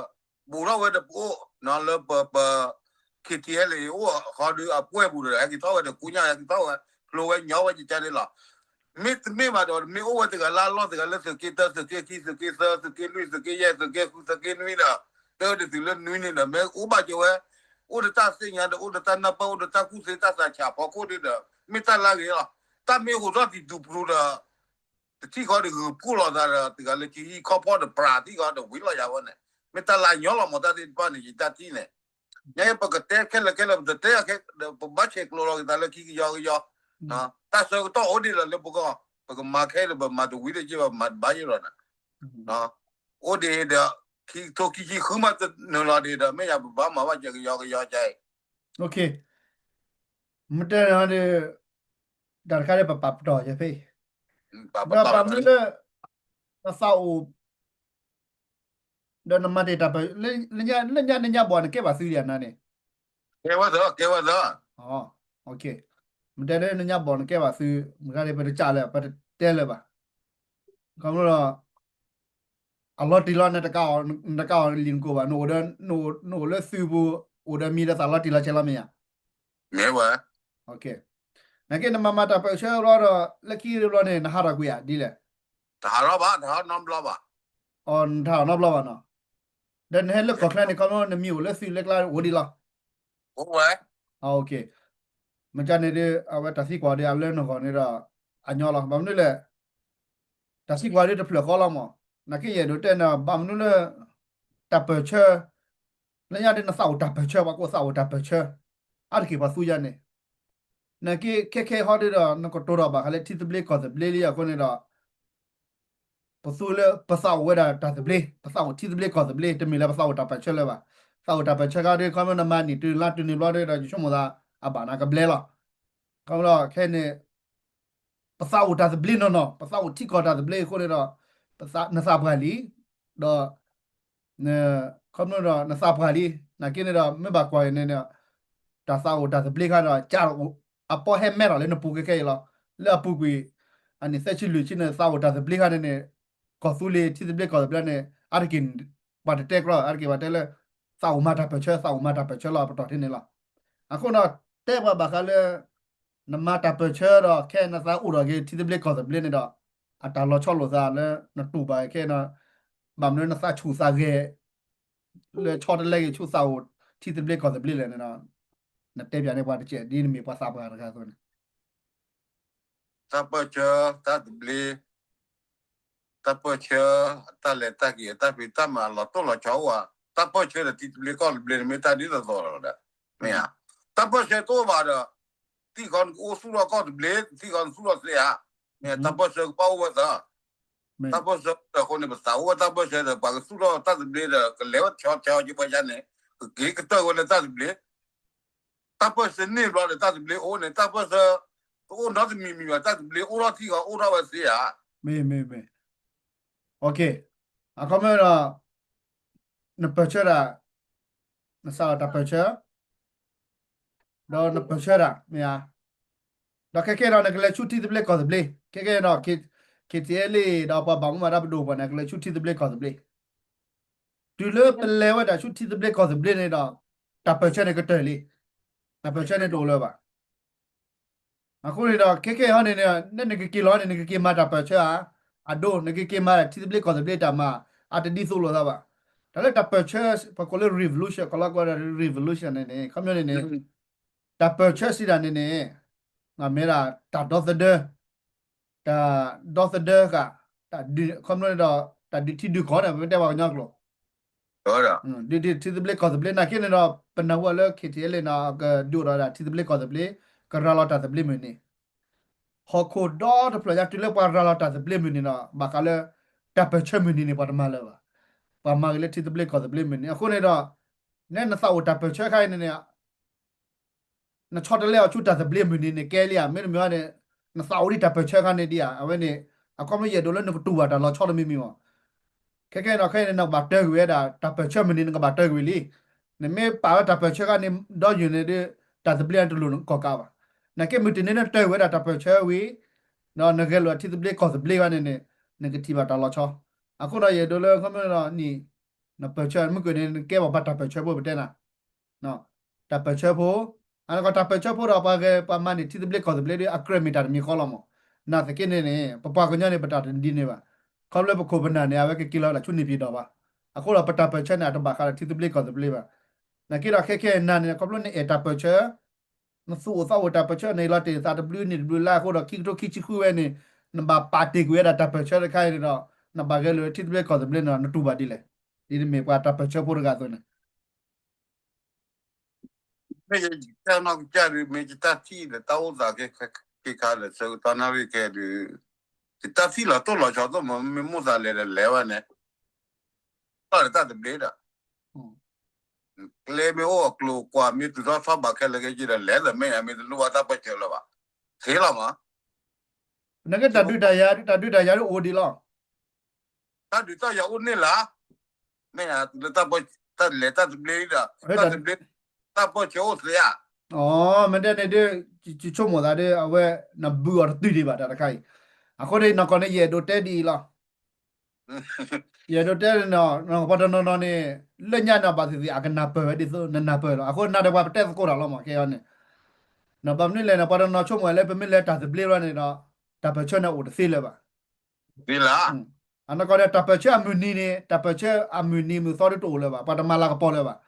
ဘူးထီၣ်ဝဲဒီးပအိၣ် လၢပ ပ K T L A အိၣ်ဃီဒီးအပှဲၢ်ပူၤဒီး ဟဲက့ၤထီၣ်ဝဲဒီးကူညါ ဟဲက့ၤထီၣ်ဝဲ ဖျိဝဲညီဝဲကကါန့ၣ်လီၤ. မ့တမ့ၢ်ဘၣ်ဒီး မ့ၢ်အိၣ်ဝဲတဂၤလၢအလီၢ်တဂၤလၢသုးက့တၢ သုးက့ခံ သုးက့သၢ သုးက့လွံၢ် သုးက့ယဲၢ် သုးက့ဃု သုးက့နွံဒီး တဲဝဲဒၣ်သုးလၢနွံန့ၣ်ဒီး မ့ၢ်အိၣ်ဘၣ်ကၢၤဝဲ အိၣ်ဒီးတၢ်သ့ၣ်ညါဒီး အိၣ်ဒီးတၢ်နၢ်ပၢၢ် အိၣ်ဒီးတၢ်ကူၣ်သ့တၢ်သးဆးဖီခိၣ်ဒီး မ့ၢ်တၢ်လၢအဂ့ၤလီၤ. တၢ်မ့ၢ်ဟိးထီၣ်တံၤတူၢ်ပရူၤဒီး တထံၣ်ဃီဒီးဂုာ်ဖှိၣ်လိာ်သးဒီး တဂၤလၢကဟံးခီဖီဒီးပြးထံၣ်ဃီဒီးဝံၤလီၤယၤဝဲန့ၣ် မ့ၢ်တၢ်လၢအညီလီၤမး တၢ်သ့ၣ်တဖၣ်န့ၣ် ယတၢ်ထံၣ်န့ၣ် ညါပကတဲခဲလၢာ်ခဲလၢာ် ပတတဲခဲဒီး ပဘၣ်ဆဲးကျိးလီၤက့ၤသးလၢခံကယီကယီ, တၢ်ဆၢကတီၢ်အိၣ်ဒံးလီၤလၢပဂီၢ်, ပကမၤခဲဒီး ပမၤတဝံၤတက့ၢ်ဘၣ် ပမၤတဘၣ်ယ့ၢ်လီၤန့ၣ်, အိၣ်ဒံးဒီး ခံကထိခံဆံဃုမးတနုာ်လီၤဒံးဒီး မ့ၢ်ယၤပဘၣ်မၤဘၣ်ကယီကယီကါအံၤ, မ့ၢ်တဲန့ၣ်ဒီး တၢ်တခါဒီးပပာ်ပတီၢ်ယဖဲအံၤ, ဒီးဘၣ်မနုၤလၢ နသးအိၣ် ဒီးနမၤတ့ၢ်တၢ်ပၢၢ် လၢညါ လၢညါနညါဘီၣ်နကဲဘၣ်သုဒံးအနၤန့ၣ်, ကဲဝဲသၢ ကဲဝဲသၢ, မ့ၢ်တဲလၢနညါဘီၣ်နကဲဘၣ်သု, မ့ၢ်ဂ့ၤဒီး ပတကးလၢၤ ပတတဲလၢၤဘၣ်, ခီဖျိဒီး အလီၤတံၢ်လီၤ နတကးအီၤ နတကးအီၤလံနကိးဘၣ်, နအိၣ်ဒီး နအိၣ်လၢသုးပူၤ အိၣ်ဒီးမံၤဒီးသးလီၤတံၢ်လီၤဆဲးလီၤမ့ၢ်ဧါ, မ့ၢ်ဝဲ နာ်က့နမၤမၤတၢ်ပၢၢ်ဆၢဘျီဒီး လၢခံတဘျီန့ၣ် နဟးထီၣ်ကွံာ်ဧါ ဒ်လဲၣ်, တဟးထီၣ်ဘၣ် တဟးထီၣ်နီတဘျီဘၣ်, အီၤ နတဟးထီၣ်နီတဘျီဘၣ်နီၤ, ဒီးနဟဲလၢကီၢ်ချၢန့ၣ် ခီဖျိနမံၤအိၣ်လၢသုးလၢကျါအိၣ်ဒံးလီၤ, အိၣ်ဝဲ, မ့ၢ်ကန့ၣ်ဒီး အဝဲတၢ်သံကွၢ်ဒီး အလၢနဂီၢ်န့ၣ်ဒီး အညီလီၤ, ဘၣ်မနုၤလဲၣ် တၢ်သံကွၢ်ဒီးတဖျၢၣ်ဃီလီၤမး, နာ်က့ယအဲၣ်ဒိးတဲန့ၣ် ဘၣ်မနုၤလၢ တၢ်ပၢၢ်ဆၢ လၢညါဒီးနသးအိၣ်တၢ်ပၢၢ်ဆၢ ပှၤကိးသးအိၣ်တၢ်ပၢၢ်ဆၢ, အါတက့ၢ်ပှၤသူယၤန့ၣ်, နာ်က့ခဲခဲဟီဒီး နကတိၤထီၣ်ဘၣ်ဃးလၢထံသဘျ့ကီၢ်သဘျ့လံအဃိန့ၣ်ဒီး ပသူလၢပသးအိၣ်ဝဲဒၣ်တၢ်သဘျ့, ပသးအိၣ်ထံသဘျ့ကီၢ်သဘျ့, တမ့ၢ်လၢပသးအိၣ်တၢ်ပၢၢ်ဆၢလၢၤဘၣ်. သးအိၣ်တၢ်ပၢၢ်ဆၢခါဒီး ခီဖျိနမၤနံၣ်တုၤလါတုၤန့ၣ်ဘျီဒီး ယဆိကမိၣ်သး အဘၣ်နၤကဘျဲလီၤ. ခီဖျိခဲန့ၣ် ပသးအိၣ်တၢ်သဘျ့နီၢ်နီၢ်, ပသးအိၣ်ထံကီၢ်တၢ်သဘျ့အဃိန့ၣ်ဒီး နသးပှၢ်လံ, ဒီး ခီဖျိဒီးနသးပှၢ်လံ, နာ်က့န့ၣ်ဒီး မ့ၢ်ဘၣ်ကွၢ်အံၤန့ၣ် တၢ်သးအိၣ်တၢ်သဘျ့ခါဒီး ကးအပီၢ်ဟဲမဲထီၣ်လၢနပူၤခဲခဲအံၤလီၤ. လၢအပူၤကွံာ် အနံၣ်သၢဆံလွံၢ်ဆံန့ၣ် သးအိၣ်တၢ်သဘျ့ခါန့ၣ်န့ၣ် ကီၢ်သူလ့ၤ ထံသဘျ့ကီၢ်သဘျ့န့ၣ် အါတက့ၢ် ပှၤတတဲကြီ အါတက့ၢ်ပှၤတဲလၢ သးအိၣ်မၤတၢ်ပၢၢ်ဆၢ သးအိၣ်မၤတၢ်ပၢၢ်ဆၢလီၤ အပတီၢ်ထဲန့ၣ်လီၤ. အဃိဒီး တဲပှၤဘၣ်ဃးလၢ နမၤတၢ်ပၢၢ်ဆၢဒီး ခဲအံၤနသးအိၣ်ထီၣ်က့ၤထံသဘျ့ကီၢ်သဘျ့န့ၣ်ဒီး အတၢ်လီၤဆီလိာ်သးလၢနတူၢ်ဘၣ်ခဲအံၤန့ၣ် ဘၣ်မနုၤနသးဆူၣ်သးဂဲၤ လၢဆီတလဲက့ၤဆူသးအိၣ်ထံသဘျ့ကီၢ်သဘျ့လဲၣ်န့ၣ်ဒီး နတဲပၠးန့ၢ်ပှၤတကဲး ဒ်နမ့ၢ်ပှၤသးပှၢ်တဂၤအသိးန့ၣ် တၢ်ပၢၢ်ဆၢ တၢ်သဘျ့ တၢ်ပၢၢ်ဆၢ တၢ်လဲၤတၢ်က့ၤ တၢ်ဖံးတၢ်မၤလီၤတိၢ်လီၤဆီအိၣ်ဧါ, တၢ်ပၢၢ်ဆၢဒီးထံသဘျ့ကီၢ်သဘျ့န့ၣ် မ့ၢ်တၢ်ဒ်သိးသိးလီၤဒီး မ့ၢ်ဧါ, တၢ်ပၢၢ်ဆၢတအိၣ်ဘၣ်ဒီး ထံၣ်ဃီနကအိၣ်သူၣ်ထီၣ်ကီၢ်သဘျ့ ထံၣ်ဃီနသူၣ်ထီၣ်သ့ဧါ, မ့ၢ်တၢ်ပၢၢ်ဆၢကဘၣ်အိၣ်ဝဲသၢ တၢ်ပၢၢ်ဆၢအဃိန့ၣ် ပသးအိၣ်ဝဲတၢ်ပၢၢ်ဆၢဒီး ပှၤကသူၣ်ထီၣ်တၢ်သဘျ့ဒီး ကလဲၤဝဲဆီဆီက့ၤပှၤယါန့ၣ် ကက့ၤကတၢၢ်ဝဲလၢတၢ်သဘျ့ တၢ်ပၢၢ်ဆၢန့ၢ်ဘျီဒီး တၢ်သဘျ့အိၣ်န့ၣ် တၢ်ပၢၢ်ဆၢ တအိၣ်နီတမံၤမံၤဘၣ် တၢ်သဘျ့အိၣ်ထီၣ်ထံၣ်ဃီအိၣ်ထီၣ်ဝဲသ့ဧါ. မ့ၢ်မ့ၢ်မ့ၢ် အခီပညီဒီး နပၢၢ်ဆၢတၢ်, နစးထီၣ်တၢ်ပၢၢ်ဆၢ ဒီးနပၢၢ်ဆၢတၢ် မ့ၢ်ဧါ. ဒီးခဲကဲဒီးနကလဲၤဆူထံသဘျ့ကီၢ်သဘျ့ ခဲကဲဒီး K, K KTLA ဒီးပှၤဘၣ်မူဘၣ်ဒါပဒိၣ်ပှၤန့ၣ် ကလဲၤဆူထံသဘျ့ကီၢ်သဘျ့, တုၤလၢပလဲၤဝဲဒၣ်ဆူထံသဘျ့ကီၢ်သဘျ့န့ၣ်ဒီး တၢ်ပၢၢ်ဆၢန့ၣ်ကတၢၢ်လံ, တၢ်ပၢၢ်ဆၢန့ၣ်တအိၣ်လၢၤဘၣ်. အဃိန့ၣ်ဒီး ခဲခဲဟီန့ၣ်န့ၣ် နနကက့ၤလီၤန့ၣ် နကက့ၤမၤတၢ်ပၢၢ်ဆၢဧါ, အဒိ နကက့ၤမၤထံသဘျ့ကီၢ်သဘျ့တၢ်မၤ အတဒ်သိးလိာ်သးဘၣ်. တၢ်လၢတၢ်ပၢၢ်ဆၢ ပကိးလၢ revolution ကလီကီ revolution န့ၣ်န့ၣ် ခီပညီန့ၣ်န့ၣ် တၢ်ပၢၢ်ဆၢစံးဒၣ်န့ၣ်န့ၣ် မ့ၢ်ဒၣ်တၢ်ဒီသဒၢ တၢ်ဒီသဒၢဃာ် တၢ်ဒုး ခီဖျိန့ၣ်ဒီး တၢ်ဒုးထံဒုးကီၢ်န့ၣ် ပမ့ၢ်တဲပှၤကညီကျိာ် ဒုးထံသဘျ့ကီၢ်သဘျ့ နာ်က့န့ၣ်ဒီး ပနၢ်ဟူလၢ KTLA န့ၣ် ကဒုးအိၣ်ဒီးဒၣ်ထံသဘျ့ကီၢ်သဘျ့ ကရၤလီၤတၢ်သဘျ့မုၢ်နံၤ, ဟီၣ်ခိၣ်ဒီတဖျၢၣ်ညါ တုၤလၢပှၤရၤလီၤတၢ်သဘျ့မုၢ်နံၤဒီး ဘၣ်ဃးလၢ တၢ်ပၢၢ်ဆၢမုၢ်နံၤန့ၣ် ပှၤတမၤလၢၤဘၣ်. ပှၤမၤဂ့ၤလၢထံသဘျ့ကီၢ်သဘျ့မုၢ်နံၤ အဃိန့ၣ်ဒီး နဲနသးအိၣ်တၢ်ပၢၢ်ဆၢခါအံၤန့ၣ်န့ၣ် နဆီတလဲအီၤဆူတၢ်သဘျ့မုၢ်နံၤန့ၣ် ကဲလံဧါ, မ့တမ့ၢ်ဘၣ်န့ၣ် နသးအိၣ်ဒံးတၢ်ပၢၢ်ဆၢခါန့ၣ်ဒံးဧါ, အဝဲန့ၣ် အခီပညီယအဲၣ်ဒိးလၢနကတူၢ်ဘၣ်တၢ်လီၤဆီတမံၤမံၤမး. ခဲခဲအံၤဒီး ခဲအံၤန့ၣ် နကဘၣ်တၢ်ဂ့ၢ်ဝဲဒၣ် တၢ်ပၢၢ်ဆၢမုၢ်နံၤ နကဘၣ်တၢ်ဂ့ၢ်လံ. နမ့ၢ်ပာ်ဝဲတၢ်ပၢၢ်ဆၢခါန့ၣ် ဒီယုၢ်န့ၣ်ဒီး တၢ်သဘျ့န့ၣ်တလိၣ်နကီၢ်ကးဘၣ်. နာ်က့မုၢ်တနံၤန့ၣ် နတၢ်ဂ့ၢ်ဝဲဒၣ်တၢ်ပၢၢ်ဆၢဝံၤ ဒီးနဂဲၤလိာ်ထံသဘျ့ကီၢ်သဘျ့ဘၣ်န့ၣ်န့ၣ် နကထံၣ်ဘၣ်တၢ်လီၤဆီ. အဃိဒီးယအဲၣ်ဒိးလၢ ခီပညီဒီးနံၣ် နပၢၢ်ဆၢ မုၢ်ကွံာ်န့ၣ် နကဲဘၣ်ပှၤတၢ်ပၢၢ်ဆၢဖိပတဲနၤ တၢ်ပၢၢ်ဆၢဖိ, အနီၢ်ကီၢ်တၢ်ပၢၢ်ဆၢဖိဒီးပှၤဂဲၤပှၤမၤန့ၢ်ထံသဘျ့ကီၢ်သဘျ့ဒီး အကြၢးမ့ၢ်တၢ်တမံၤဃီလီၤမး. နာ်သက့န့ၣ်န့ၣ် ပပှၤကညီန့ၣ် ပတၢ်တဒ်န့ၣ်ဘၣ်. ခီဖျိပခိၣ်ပနၢ်န့ၣ် အဝဲကက့ၤလီၤဝဲဒၣ်ဆူန့ၣ်ပၠံၣ်တီၣ်ဘၣ်. အဃိဒီးပတၢ်ပၢၢ်ဆၢန့ၣ် အတဘၣ်ဃးဒီးထံသဘျ့ကီၢ်သဘျ့ဘၣ်. နာ်က့ဒီးခဲခဲအံၤနၤန့ၣ် ခီဖျိနအဲၣ်တၢ်ပၢၢ်ဆၢ နသူၣ်အိၣ်သးအိၣ်တၢ်ပၢၢ်ဆၢန့ၣ် လီၤတ့ၢ်သးတဘျုးနံၣ်တဘျုးလါအဃိဒီး ခံကထိခံဆံဃုဝဲန့ၣ် နဘၣ်ပာ်တ့ၢ်ကွံာ်ဝဲဒၣ်တၢ်ပၢၢ်ဆၢတခါအံၤန့ၣ်ဒီး နဘၣ်ဂဲၤလိာ်ထံသဘျ့ကီၢ်သဘျ့န့ၣ်ဒီး နတူၢ်ဘၣ်ဒ်လဲၣ်. ဒ်နမ့ၢ်ပှၤတၢ်ပၢၢ်ဆၢဖိတဂၤအသိးန့ၣ် မ့ၢ်ယတၢ်နီၢ်ကစၢ်ဒုး မ့ၢ်ယတၢ်ထံၣ်ဒီးတၢ်အိၣ်သးက့ၤခါလၢာ်ဆၢကတီၢ်နၣ်ရံၣ်ကဲဒုး ယတၢ်ထံၣ်လီၤတိၢ်လီၤဆီသိးမ့ၢ်မိၣ်သးလဲၤဒီးလဲၤဝဲန့ၣ် လီၤဒီးတၢ်သဘျ့ဒီး ကျဲမ့ၢ်အိၣ်အကျိၤကွၢ်မ့ၢ်တုၤထီၣ်ထီၣ်ဘၣ်ခဲလၢာ်ကဲယံၤဒီး လဲၤဒီးမ့ၢ်ယမ့ၢ်တလိၣ်ဘၣ်တၢ်ပၢၢ်ဆၢလၢၤဘၣ်. သ့လီၤမး နကတၢ်ဒုးတၢ်ယၤ တၢ်ဒုးတၢ်ယၤဒ်အိၣ်ဒံးလီၤ. တၢ်ဒုးတၢ်ယၤအိၣ်န့ၣ်လီၤ. မ့ၢ်လၢတၢ်လဲၤတၢ်သဘျ့ဒီး တၢ်သဘျ့ တၢ်ပၢၢ်ဆၢအိၣ်သ့ဧါ. မ့ၢ်တဲန့ၣ်ဒ် ယဆိကမိၣ်သးဒ် အဝဲ နဘုးအီၤတတုၤဒံးဘၣ်တၢ်တခါအံၤ. အဃိန့ၣ် နီၢ်ကီၢ်န့ၣ် ယအဲၣ်ဒိးတဲဒ်အံၤလီၤ. ယအဲၣ်ဒိးတဲန့ၣ် ပှၤတနီၤနီၤန့ၣ် လၢညါန့ၣ် ဘၣ်သ့ၣ်သ့ၣ် အကနၢ်ပၢၢ်ဝဲဒ်သိးနနၢ်ပၢၢ်လီၤ. အဃိန့ၣ်ဒီးပှၤပတဲသကိးတၢ်လီၤမး ခဲအံၤန့ၣ် ဘၣ်မနုၤလဲၣ်န့ၣ် ပှၤတနီၤဆိကမိၣ်လၢပမ့ၢ်လဲၤတၢ်သဘျ့လီၤန့ၣ်ဒီး တၢ်ပၢၢ်ဆၢန့ၣ်အိၣ်တသ့လၢၤဘၣ်. အနီၢ်ကီၢ်ဒီး တၢ်ပၢၢ်ဆၢအမုၢ်နံၤန့ၣ် တၢ်ပၢၢ်ဆၢအမုၢ်နံၤမုၢ်သီဒ်တအိၣ်လၢၤဘၣ်. ပှၤတမၤလၤကပီၤလၢၤဘၣ်.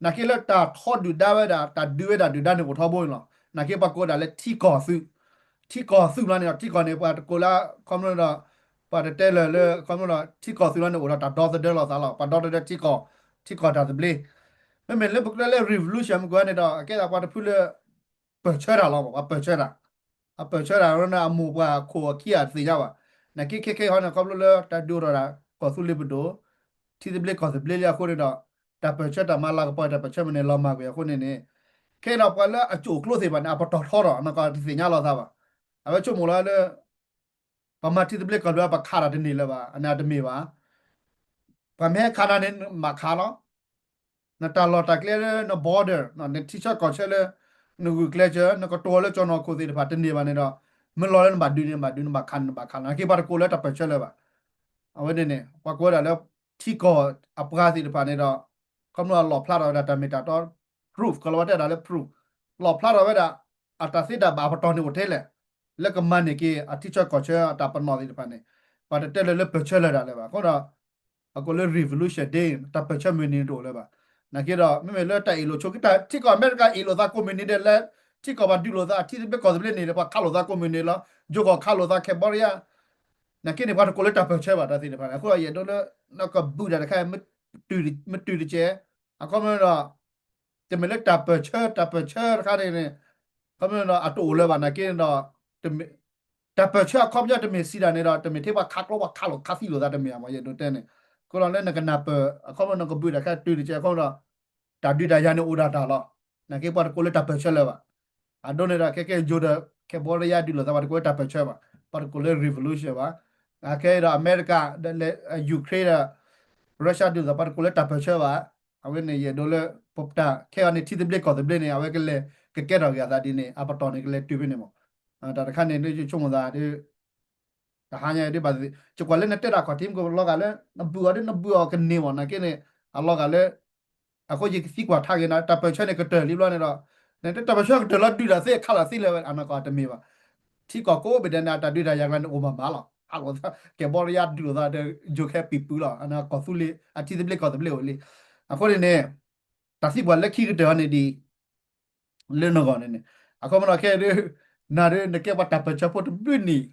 နာ်က့လၢတၢ်ထီဒုၣ်ဒါဝဲဒၣ် တၢ်ဒုးဝဲဒၣ်ဒုၣ်ဒါန့ၣ်အိၣ်ထီဘိန့ၣ်လီၤ. နာ်က့ပှၤကိးဒၣ်လၢထံကီၢ်သုး ထံကီၢ်သုးလီၤန့ၣ်ဒီး ထံကီၢ်န့ၣ် ပှၤတကိးလၢ ခီဖျိဒီး ပှၤတတဲလၢၤလၢ ခီဖျိဒီး ထံကီၢ်သုးလီၤန့ၣ် အိၣ်ဒီးတၢ်ဒီသဒၢလိာ်သးလီၤ. ပှၤဒီသဒၢထံကီၢ် ထံကီၢ်တၢ်သဘျ့ မ့မ့ၢ်လၢပကျဲလၢ revolution မ့ၢ်ကွၢ်န့ၣ်ဒီး အကဲဒၣ်ပှၤတဖုလၢ ပၢၢ်ဆၢတၢ်လီၤမး ပှၤပၢၢ်ဆၢတၢ် အပၢၢ်ဆၢတၢ်လီၤန့ၣ် အမိၢ်ပှၢ်ခိၣ်အခံဂၤတသ့ၣ်ညါဘၣ်. နာ်က့ခဲခဲအံၤန့ၣ် ခီဖျိလၢတၢ်ဒုးအိၣ်ထီၣ်ဒၣ် ကီၢ်သူလ့ၤပဒိၣ် ထံသဘျ့ကီၢ်သဘျ့လံအဃိန့ၣ်ဒီး တၢ်ပၢၢ်ဆၢတၢ်မၤလၤကပီၤတၢ်ပၢၢ်ဆၢမ့ၢ်န့ၣ် လီၤမၢ်ကွံာ်အဃိန့ၣ်န့ၣ် ခဲအံၤဒီးပှၤလၢအကၠိၣ်ကျိသ့ၣ်တဖၣ်န့ၣ် အပတီၢ်ထီဒီး နီၢ်ကီၢ်တသ့ၣ်ညါလိာ်သးဘၣ်. အဝဲဆိကမိၣ်လီၤလၢ ပှၤမၤထံသဘျ့ကီၢ်သဘျ့ ပခးတၢ်တန့ၢ်လၢၤဘၣ် အန့ၣ်တမ့ၢ်ဘၣ်. ပှၤမ့ၢ်ဟဲခးနၤန့ၣ် နဘၣ်ခးလီၤ. နတၢ်လီၢ်တၢ်ကျဲလၢန border နထံဆၢကီၢ်ဆၢလၢ နဂုာ်ကျဲးစၢး နကတိၤလၢကၠီၢ်နီၢ်ခိၣ်သ့ၣ်တဖၣ်တန့ၢ်ဘၣ်န့ၣ်ဒီး မ့ၢ်လီၤလၢနဘၣ်ဒုးန့ၣ် နဘၣ်ဒုး နဘၣ်ခးန့ၣ် နဘၣ်ခးလီၤ. နာ်က့ပှၤတကိးလၢတၢ်ပၢၢ်ဆၢလၢၤဘၣ်. အဝဲန့ၣ်န့ၣ် ပှၤကိးဝဲဒၣ်လၢ ထံကီၢ်အပှၤသ့ၣ်တဖၣ်န့ၣ်ဒီး ခီဖျိလီၣ်ဖျါထီၣ်ဝဲဒၣ်တၢ်မ့ၢ်တၢ်တီ proof ကလီၤဝဲတဲဒၣ်လၢ proof လီၣ်ဖျါထီၣ်ဝဲဒၣ် အတၢ်သ့တၢ်ဘၣ်အပတီၢ်န့ၣ်အိၣ်ထဲလဲၣ် လၢကမၤန့ၢ်က့ၤအထံဆၢကီၢ်ဆၢအတၢ်ပနီၣ်သ့ၣ်တဖၣ်န့ၣ် ပှၤတတဲလၢၤလၢပၢၢ်ဆၢလၢၤဒၣ်လၢၤဘၣ်. အဃိဒီး အကိးလၢ revolution day တၢ်ပၢၢ်ဆၢမုၢ်နံၤတအိၣ်လၢၤဘၣ်. နာ်က့ဒီး မ့မ့ၢ်လၢတၢ်အ့ၣ်လိာ်ဆိးက့ တၢ်ထံကီၢ်အမဲရကၤအ့ၣ်လိာ်သးကိးမုၢ်နံၤဒဲးလၢ ထံကီၢ်ပှၤဒုးလိာ်သး ထံသဘျ့ကီၢ်သဘျ့န့ၣ်ဒီး ပှၤခးလိာ်သးကိးမုၢ်နံၤလီၤ. ယိၤကီၢ်ခးလိာ်သး Cambodia နာ်က့န့ၣ် ပှၤတကိးလၢတၢ်ပၢၢ်ဆၢဘၣ် တၢ်သ့ၣ်တဖၣ်န့ၣ် အဃိဒီးယအဲၣ်ဒိးလၢ နကဘုၣ်တၢ်တခါ မ့ၢ်တုၤတကဲး အခီပညီဒီး တမ့ၢ်လၢတၢ်ပၢၢ်ဆၢ တၢ်ပၢၢ်ဆၢတခါန့ၣ်န့ၣ် အခီပညီဒီး အတအိၣ်လၢၤဘၣ် နာ်က့န့ၣ်ဒီး တၢ်ပၢၢ်ဆၢအခီပညီတမ့ၢ်စံးဒၣ်န့ၣ်ဒီး တမ့ၢ်ထဲပှၤခးကျိပှၤခးလိာ်ခးသံလိာ်သးတမ့ၢ်ဘၣ် မ့ၢ်ယအဲၣ်ဒိးတဲန့ၣ် အဃိဒီးလၢနကနၢ်ပၢၢ် အခီပညီနကဘုၣ်တၢ်တခါတုၤတကဲး အခီပညီဒီး တၢ်ဒုးတၢ်ယၤန့ၣ်အိၣ်ဒၣ်တၢ်လီၤ. နာ်က့ပှၤတကိးလၢတၢ်ပၢၢ်ဆၢလၢၤဘၣ်. အဒိန့ၣ်ဒီး ခဲကဲယိၤဒီး Cambodia ဒုးလိာ်သး ပှၤတကိးလၢတၢ်ပၢၢ်ဆၢဘၣ်. ပှၤတကိးလၢ revolution ဘၣ်. အခဲအံၤဒီး အမဲရကၤ ဒီး Ukraine ဒီး Russia ဒုးလိာ်သး ပှၤတကိးလၢတၢ်ပၢၢ်ဆၢဘၣ်. အဝဲန့ၣ်ယအဲၣ်ဒိးလၢ ပတၢ်ခဲအံၤန့ၣ် ထံသဘျ့ကီၢ်သဘျ့န့ၣ် အဝဲကလဲၤကကဲထီၣ်က့ၤအသးဒ်န့ၣ် အပတီၢ်န့ၣ်ကလဲၤတုၤဖဲန့ၣ်မး. တၢ်တခါန့ၣ် ဒ်ယဆိကမိၣ်သးဒ် တဟါညါဒ်ဘၣ်သ့ၣ် ယကွၢ်လၢနတဲတၢ်ခီၣ်ထံးမ့ၢ်ကလီၤဂာ်လၢ နဘုၣ်အီၤဒ်နဘုၣ်အီၤကန့ၢ်မး နာ်က့န့ၣ် အလီၤဂာ်လၢ အဃိယကသံကွၢ်ထါဂ့ၤနၤ တၢ်ပၢၢ်ဆၢန့ၣ်ကတၢၢ်လံဘျီန့ၣ်ဒီး နတဲတၢ်ပၢၢ်ဆၢကတၢၢ်လီၤဒုးတၢ်သ့အခါလီၤသ့လဲၣ်ဝဲ အနီၢ်ကီၢ်တမ့ၢ်ဘၣ်. ထံကီၢ်ကိးဘ့ၣ်ဒဲးန့ၣ် အတၢ်ဒုးတၢ်ယၤကျါန့ၣ်အိၣ်မးမးလီၤ. ဟးလိာ်သး ကဲဘီရယါဒုးလိာ်သးဒီး ယိၤခဲပံၤပူၤလီၤ အနီၢ်ကီၢ်သူလ့ၤ အထံသဘျ့ကီၢ်သဘျ့အိၣ်လံ. အဃိန့ၣ်န့ၣ် တၢ်သံကွၢ်လၢခံကတၢၢ်န့ၣ်ဒ် လၢနဂီၢ်န့ၣ်န့ၣ် အခီပညီခဲဒ် နၤဒ်နကဲပှၤတၢ်ပၢၢ်ဆၢဖိတဘျုးနံၣ်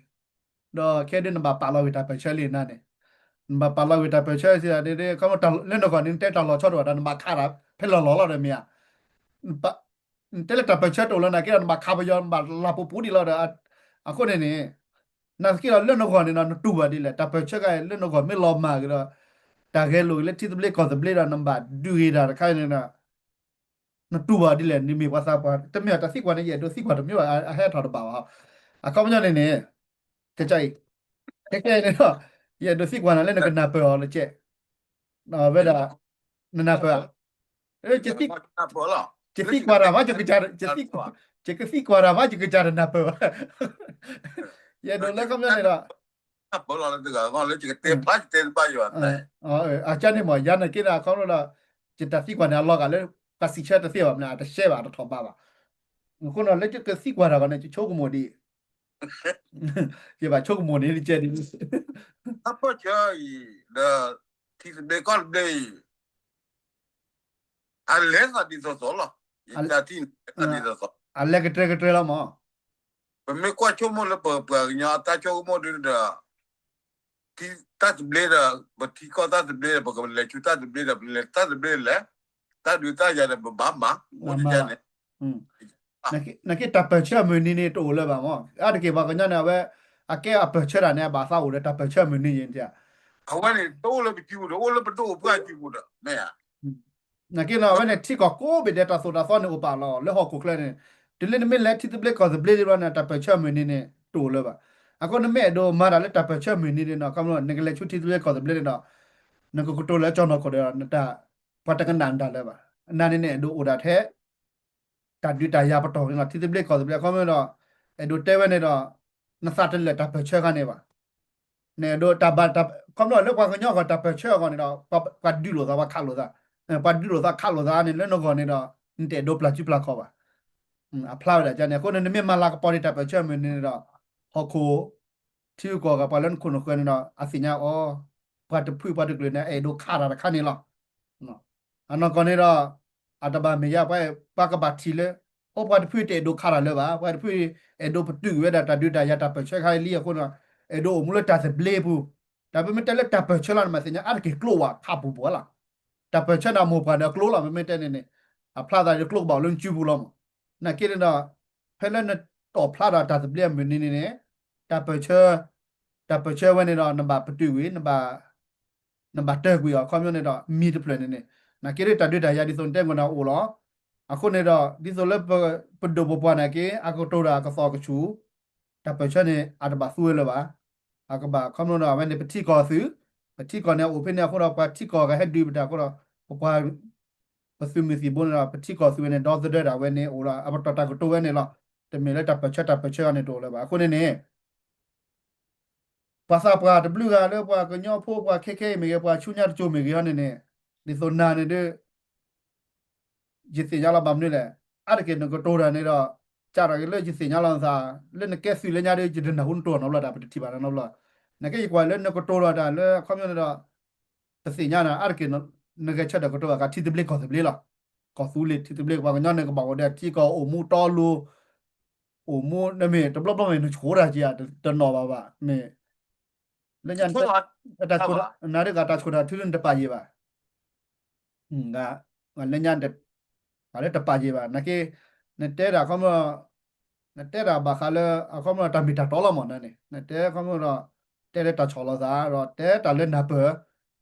ဒီးခဲဒ်နဘၣ်ပာ်လီၤဂ့ၤတၢ်ပၢၢ်ဆၢလံနၤန့ၣ် နဘၣ်ပာ်လီၤဂ့ၤတၢ်ပၢၢ်ဆၢစံးဒ် လၢနဂီၢ်န့ၣ် နတဲတၢ်လီၤဆီတအိၣ်ဒီး နဘၣ်ခးတၢ်ဖဲလီၢ်လီၢ်လီၤဒီးမ့ၢ်ဧါ. နတဲလၢတၢ်ပၢၢ်ဆၢတအိၣ်လၢနၤက့ဒီး နဘၣ်ခးပယီၤ နဘၣ်လၢ်ပူၤပူၤဒ်လီၤဒီး အဃိန့ၣ်န့ၣ် နာ်သက့ဒီးလၢနဂီၢ်န့ၣ်ဒီး နတူၢ်ဘၣ်ဒ်လဲၣ် တၢ်ပၢၢ်ဆၢခါအံၤလၢနဂီၢ်မ့ၢ်လီၤမၢ်က့ၤဒီး တၢ်ဂဲၤလိာ်က့ၤလၢထံသဘျ့ကီၢ်သဘျ့ဒီး နဘၣ်ဒုးဂ့ၤတၢ်တခါအံၤန့ၣ်ဒီး နတူၢ်ဘၣ်ဒ်လဲၣ် နမ့ၢ်ပှၤသးပှၢ် တမ့ၢ်တၢ်သံကွၢ်န့ၣ် ယအဲၣ်ဒိးသံကွၢ်တမ့ၢ်ဘၣ် အဟဲထီၣ်တဘၣ်ဘၣ်. အခီပညီန့ၣ်န့ၣ် ကစၢ်အံၤ ခဲခဲအံၤန့ၣ်ဒီး ယအဲၣ်ဒိးသံကွၢ်နၤလၢနကနၢ်ပၢၢ်အီၤလၢကဲ ဝဲဒၣ် နနၢ်ပၢၢ်ဧါ ယသံကွၢ်တၢ်မး ယကသံကွၢ်တၢ်မး ယကစၢ်တနၢ်ပၢၢ်ဘၣ်. ယအဲၣ်ဒိးလၢခီပညီန့ၣ်ဒီး အကန့ၣ်မး ယၤန့ၣ်က့ဒီး အခီပညီဒီး ယတၢ်သံကွၢ်န့ၣ် အလီၤဂာ်လၢ ပှၤစံးဆၢတသ့ဘၣ်မနုၤ အတရှဲဘၣ် အတထီၣ်ဘးဘၣ်. အဃိန့ၣ် လၢယကသံကွၢ်တၢ်ဂီၢ်န့ၣ် ယဆိကမိၣ်ဒ် ယဘၣ်ဆိကမိၣ်န့ၣ် ယကဲဒ် တၢ်ပၢၢ်ဆၢအံၤ ဒီး ထံသဘျ့ကီၢ်သဘျ့အံၤ အလဲၤသးဒ်သိးသိးလီၤ. ယတၢ်ထံၣ်န့ၣ်သးဒ်သိးသိး အလဲၤကတြဲကတြဲလီၤမး. ပမ့ၢ်ကွၢ်ဆိကမိၣ်လၢပပှၤကညီအတၢ်ဆိကမိၣ်ဒ်ဒီး ထံတၢ်သဘျ့ဒီး ပထံကီၢ်တၢ်သဘျ့ဒီး ပကလဲၤဆူတၢ်သဘျ့ဒီး ပလဲၤတၢ်သဘျ့လဲၣ် တၢ်ဒုးတၢ်ယၤဒီး ပဘၣ်မၤ အိၣ်န့ၣ်န့ၣ် နာ်က့တၢ်ပၢၢ်ဆၢအမုၢ်နံၤန့ၣ် တအိၣ်လၢၤဘၣ်မး. အါတက့ၢ်ပှၤကညီန့ၣ် အဝဲ အကဲအပၢၢ်ဆၢတၢ်န့ၣ် အဘၣ်သးအိၣ်ဒီးတၢ်ပၢၢ်ဆၢအမုၢ်နံၤယဲၢ်န့ၣ် အဝဲန့ၣ် တအိၣ်လၢပစုပူၤဒီး အိၣ်လၢပဒိၣ်ပှၢ်စုပူၤဒီး မ့ၢ်ဧါ. နာ်က့န့ၣ် အဝဲန့ၣ် ထံကီၢ်ကိးဘ့ၣ်ဒဲးတၢ်သိၣ်တၢ်သီန့ၣ်အိၣ်ပာ်လီၤ လၢဟီၣ်ခိၣ်ချၢန့ၣ် တုၤလၢနမ့ၢ်လဲၤထံသဘျ့ကီၢ်သဘျ့ဒ်ဘျီန့ၣ် တၢ်ပၢၢ်ဆၢအမုၢ်နံၤန့ၣ် တအိၣ်လၢၤဘၣ်. အဃိနမ့ၢ်အဲၣ်ဒိးမၤတၢ်လၢတၢ်ပၢၢ်ဆၢအမုၢ်နံၤန့ၣ်ဒီး ခီဖျိနကလဲၤဆူထံသဘျ့ကီၢ်သဘျ့န့ၣ်ဒီး နကကတိၤလၢကၠီၣ်နီၢ်ခိၣ်ဒီး နတၢ် ပှၤတကနၣ်နတၢ်လၢၤဘၣ်. နၤန့ၣ်န့ၣ် အဲၣ်ဒိးအိၣ်ဒၣ်ထဲ တၢ်ဒုးတၢ်ယၤပတီၢ်န့ၣ်လီၤ ထံသဘျ့ကီၢ်သဘျ့ အခီပညီဒီး အဲၣ်ဒိးတဲဝဲန့ၣ်ဒီး နသးတလၢာ်တၢ်ပၢၢ်ဆၢခါန့ၣ်ဘၣ်. နအဲၣ်ဒိးတၢ်ဘၣ် ခီဖျိလၢပှၤကညီအဂီၢ်တၢ်ပၢၢ်ဆၢအဂီၢ်န့ၣ်ဒီး ပှၤဒုးလိာ်သး ပှၤခးလိာ်သး ပှၤဒုးလိာ်သးခးလိာ်သးန့ၣ် လၢနဂီၢ်န့ၣ်ဒီး နတအဲၣ်ဒိးပျၢ်စုပျၢ်ခီၣ်ဘၣ်. အဖျါဝဲဒၣ်န့ၣ် အဃိန့ၣ် နမ့ၢ်မၤလၤကပီၤဒံးတၢ်ပၢၢ်ဆၢအမုၢ်နံၤန့ၣ်ဒီး ဟီၣ်ခိၣ် ထံဂုၤကီၢ်ဂၤ ပှၤလၢနခိၣ်နဃၢၤန့ၣ်ဒီး အသ့ၣ်ညါအီၤ ပှၤတဖုပှၤတကလုာ်န့ၣ် အဲၣ်ဒိးခးတၢ်တခါန့ၣ်လီၤ. အနီၢ်ကီၢ်န့ၣ်ဒီး အတဘၣ်မ့ၢ်ယါ ပှၤ ပှၤကဘၣ်ထံၣ်လၢ အိၣ်ပှၤတဖုတအဲၣ်ဒိးခးတၢ်လၢၤဘၣ် ပှၤတဖု အဲၣ်ဒိးပတုာ်ဝဲဒၣ်တၢ်ဒုးတၢ်ယၤတၢ်ပၢၢ်ဆၢခါအံၤလံအဃိန့ၣ် အဲၣ်ဒိးအိၣ်မူလၢတၢ်သဘျ့ပူၤ တၢ်ပမ့ၢ်တဲလၢတၢ်ပၢၢ်ဆၢလီၤန့ၣ် မ့ၢ်သ့ၣ်ညါအါတက့ၢ်ကျိဝဲခးပူၤပူၤလီၤ. တၢ်ပၢၢ်ဆၢန့ၣ် အမိၢ်ပှၢ်န့ၣ်အကျိလီၤ ပမ့ၢ်တဲန့ၣ်န့ၣ် အဖျါသးဒီးကျိကဘၣ်အိၣ်လၢနစုပူၤလီၤမး. နာ်က့န့ၣ်ဒီး ဖဲလၢနတီၣ်ဖျါဒီးတၢ်သဘျ့အမုၢ်နံၤန့ၣ်န့ၣ် တၢ်ပၢၢ်ဆၢ တၢ်ပၢၢ်ဆၢဝဲန့ၣ်ဒီး နဘၣ်ပတုာ်ကွံာ် နဘၣ်တၢၢ်ကွံာ်အီၤ ခီပညီန့ၣ်ဒီး မံၤတဖျၢၣ်န့ၣ်န့ၣ် နာ်က့ဒ်တၢ်ဒုးတၢ်ယၤဒ်သိးနတဲမ့ၢ်န့ၣ်အိၣ်လီၤ. အဃိန့ၣ်ဒီး ဒ်သိးလၢပ ပဒိၣ်ပပှၢ်နာ်က့ အကတိၤတၢ်အကသီၣ်ကဆူၣ် တၢ်ပၢၢ်ဆၢန့ၣ် အတဘၣ်သူဝဲလၢၤဘၣ်. အကဘၣ်ခီဖျိဒီး အဝဲန့ၣ် ပထံကီၢ်သုး ပထံကီၢ်န့ၣ်အိၣ်ဖဲန့ၣ်အဃိဒီး ပှၤထံကီၢ်ကဟဲဒုးပတၢ်အဃိဒီး ပပှၤ ပသုးမုၢ်သံၣ်ဘိန့ၣ်ဒီး ပထံကီၢ်သုးဝဲန့ၣ် ဒီသဒၢဒၣ်ဝဲန့ၣ်အိၣ်ဒီး အပတီၢ်တၢ်ကတိၤဝဲန့ၣ်လီၤ. တမ့ၢ်လၢတၢ်ပၢၢ်ဆၢတၢ်ပၢၢ်ဆၢအီၤန့ၣ်တအိၣ်လၢၤဘၣ်. အဃိန့ၣ်န့ၣ် ပှၤသးပှၢ်တဘျုးဂၤလၢပှၤကညီဖိ ပှၤခဲခဲအံၤမ့ၢ်ဂ့ၤ ပှၤဆူညါတကၠိမ့ၢ်ဂ့ၤအီၤန့ၣ်န့ၣ် ဒ်သိးနၤန့ၣ်ဒီး ယသ့ၣ်ညါလီၤဘၣ်မနုၤလဲၣ်. အါတက့ၢ်နကတိၤတၢ်န့ၣ်ဒီး စးထီၣ်က့ၤလၢယသ့ၣ်ညါလီၤနသး လၢနကဲသုးလၢညါဒီး ယတနၢ်ဟူနတိၤနီတဘျီတၢ် ပတထံၣ်ဘၣ်နီတဘျီ. နာ်က့ယကွၢ်လၢနကတိၤတၢ်လၢအခီပညီန့ၣ်ဒီး ပသ့ၣ်ညါနၤ အါတက့ၢ် နဂဲၤဆၢထၢၣ်ကတိၤဘၣ်ဃးထံသဘျ့ကီၢ်သဘျ့လီၤ. ကီၢ်သူလ့ၤထံသဘျ့ ပှၤကညီန့ၣ် ကဘၣ်အိၣ်ဒီးထံကီၢ်အိၣ်မူတီလိၤ အိၣ်မူ နမ့ၢ်တဘျီဘျီမ့ၢ်နဆိၣ်တၢ်က့ၤ တနီၣ်ဘၣ်ဘၣ် မ့ၢ် လၢညါ နတၢ်ဆိၣ်တၢ် နၤဒ်ဂၤတၢ်ဆိၣ်တၢ်ထုန့ၣ် နတပာ်ယံာ်ဘၣ် လၢညါ ပှၤလၢတပာ်ယံာ်ဘၣ် နာ်က့ နတဲတၢ်ခီမီ နတဲတၢ်ဘၣ်ဃးလၢ အခီမီတၢ်မ့ၢ်တၢ်တီလီၤမး နန့ၣ် နတဲခီမီဒီး တဲလၢတၢ်ဆီၣ်လီၤသး ဒီးတဲတၢ်လၢနၢ်ပၢၢ်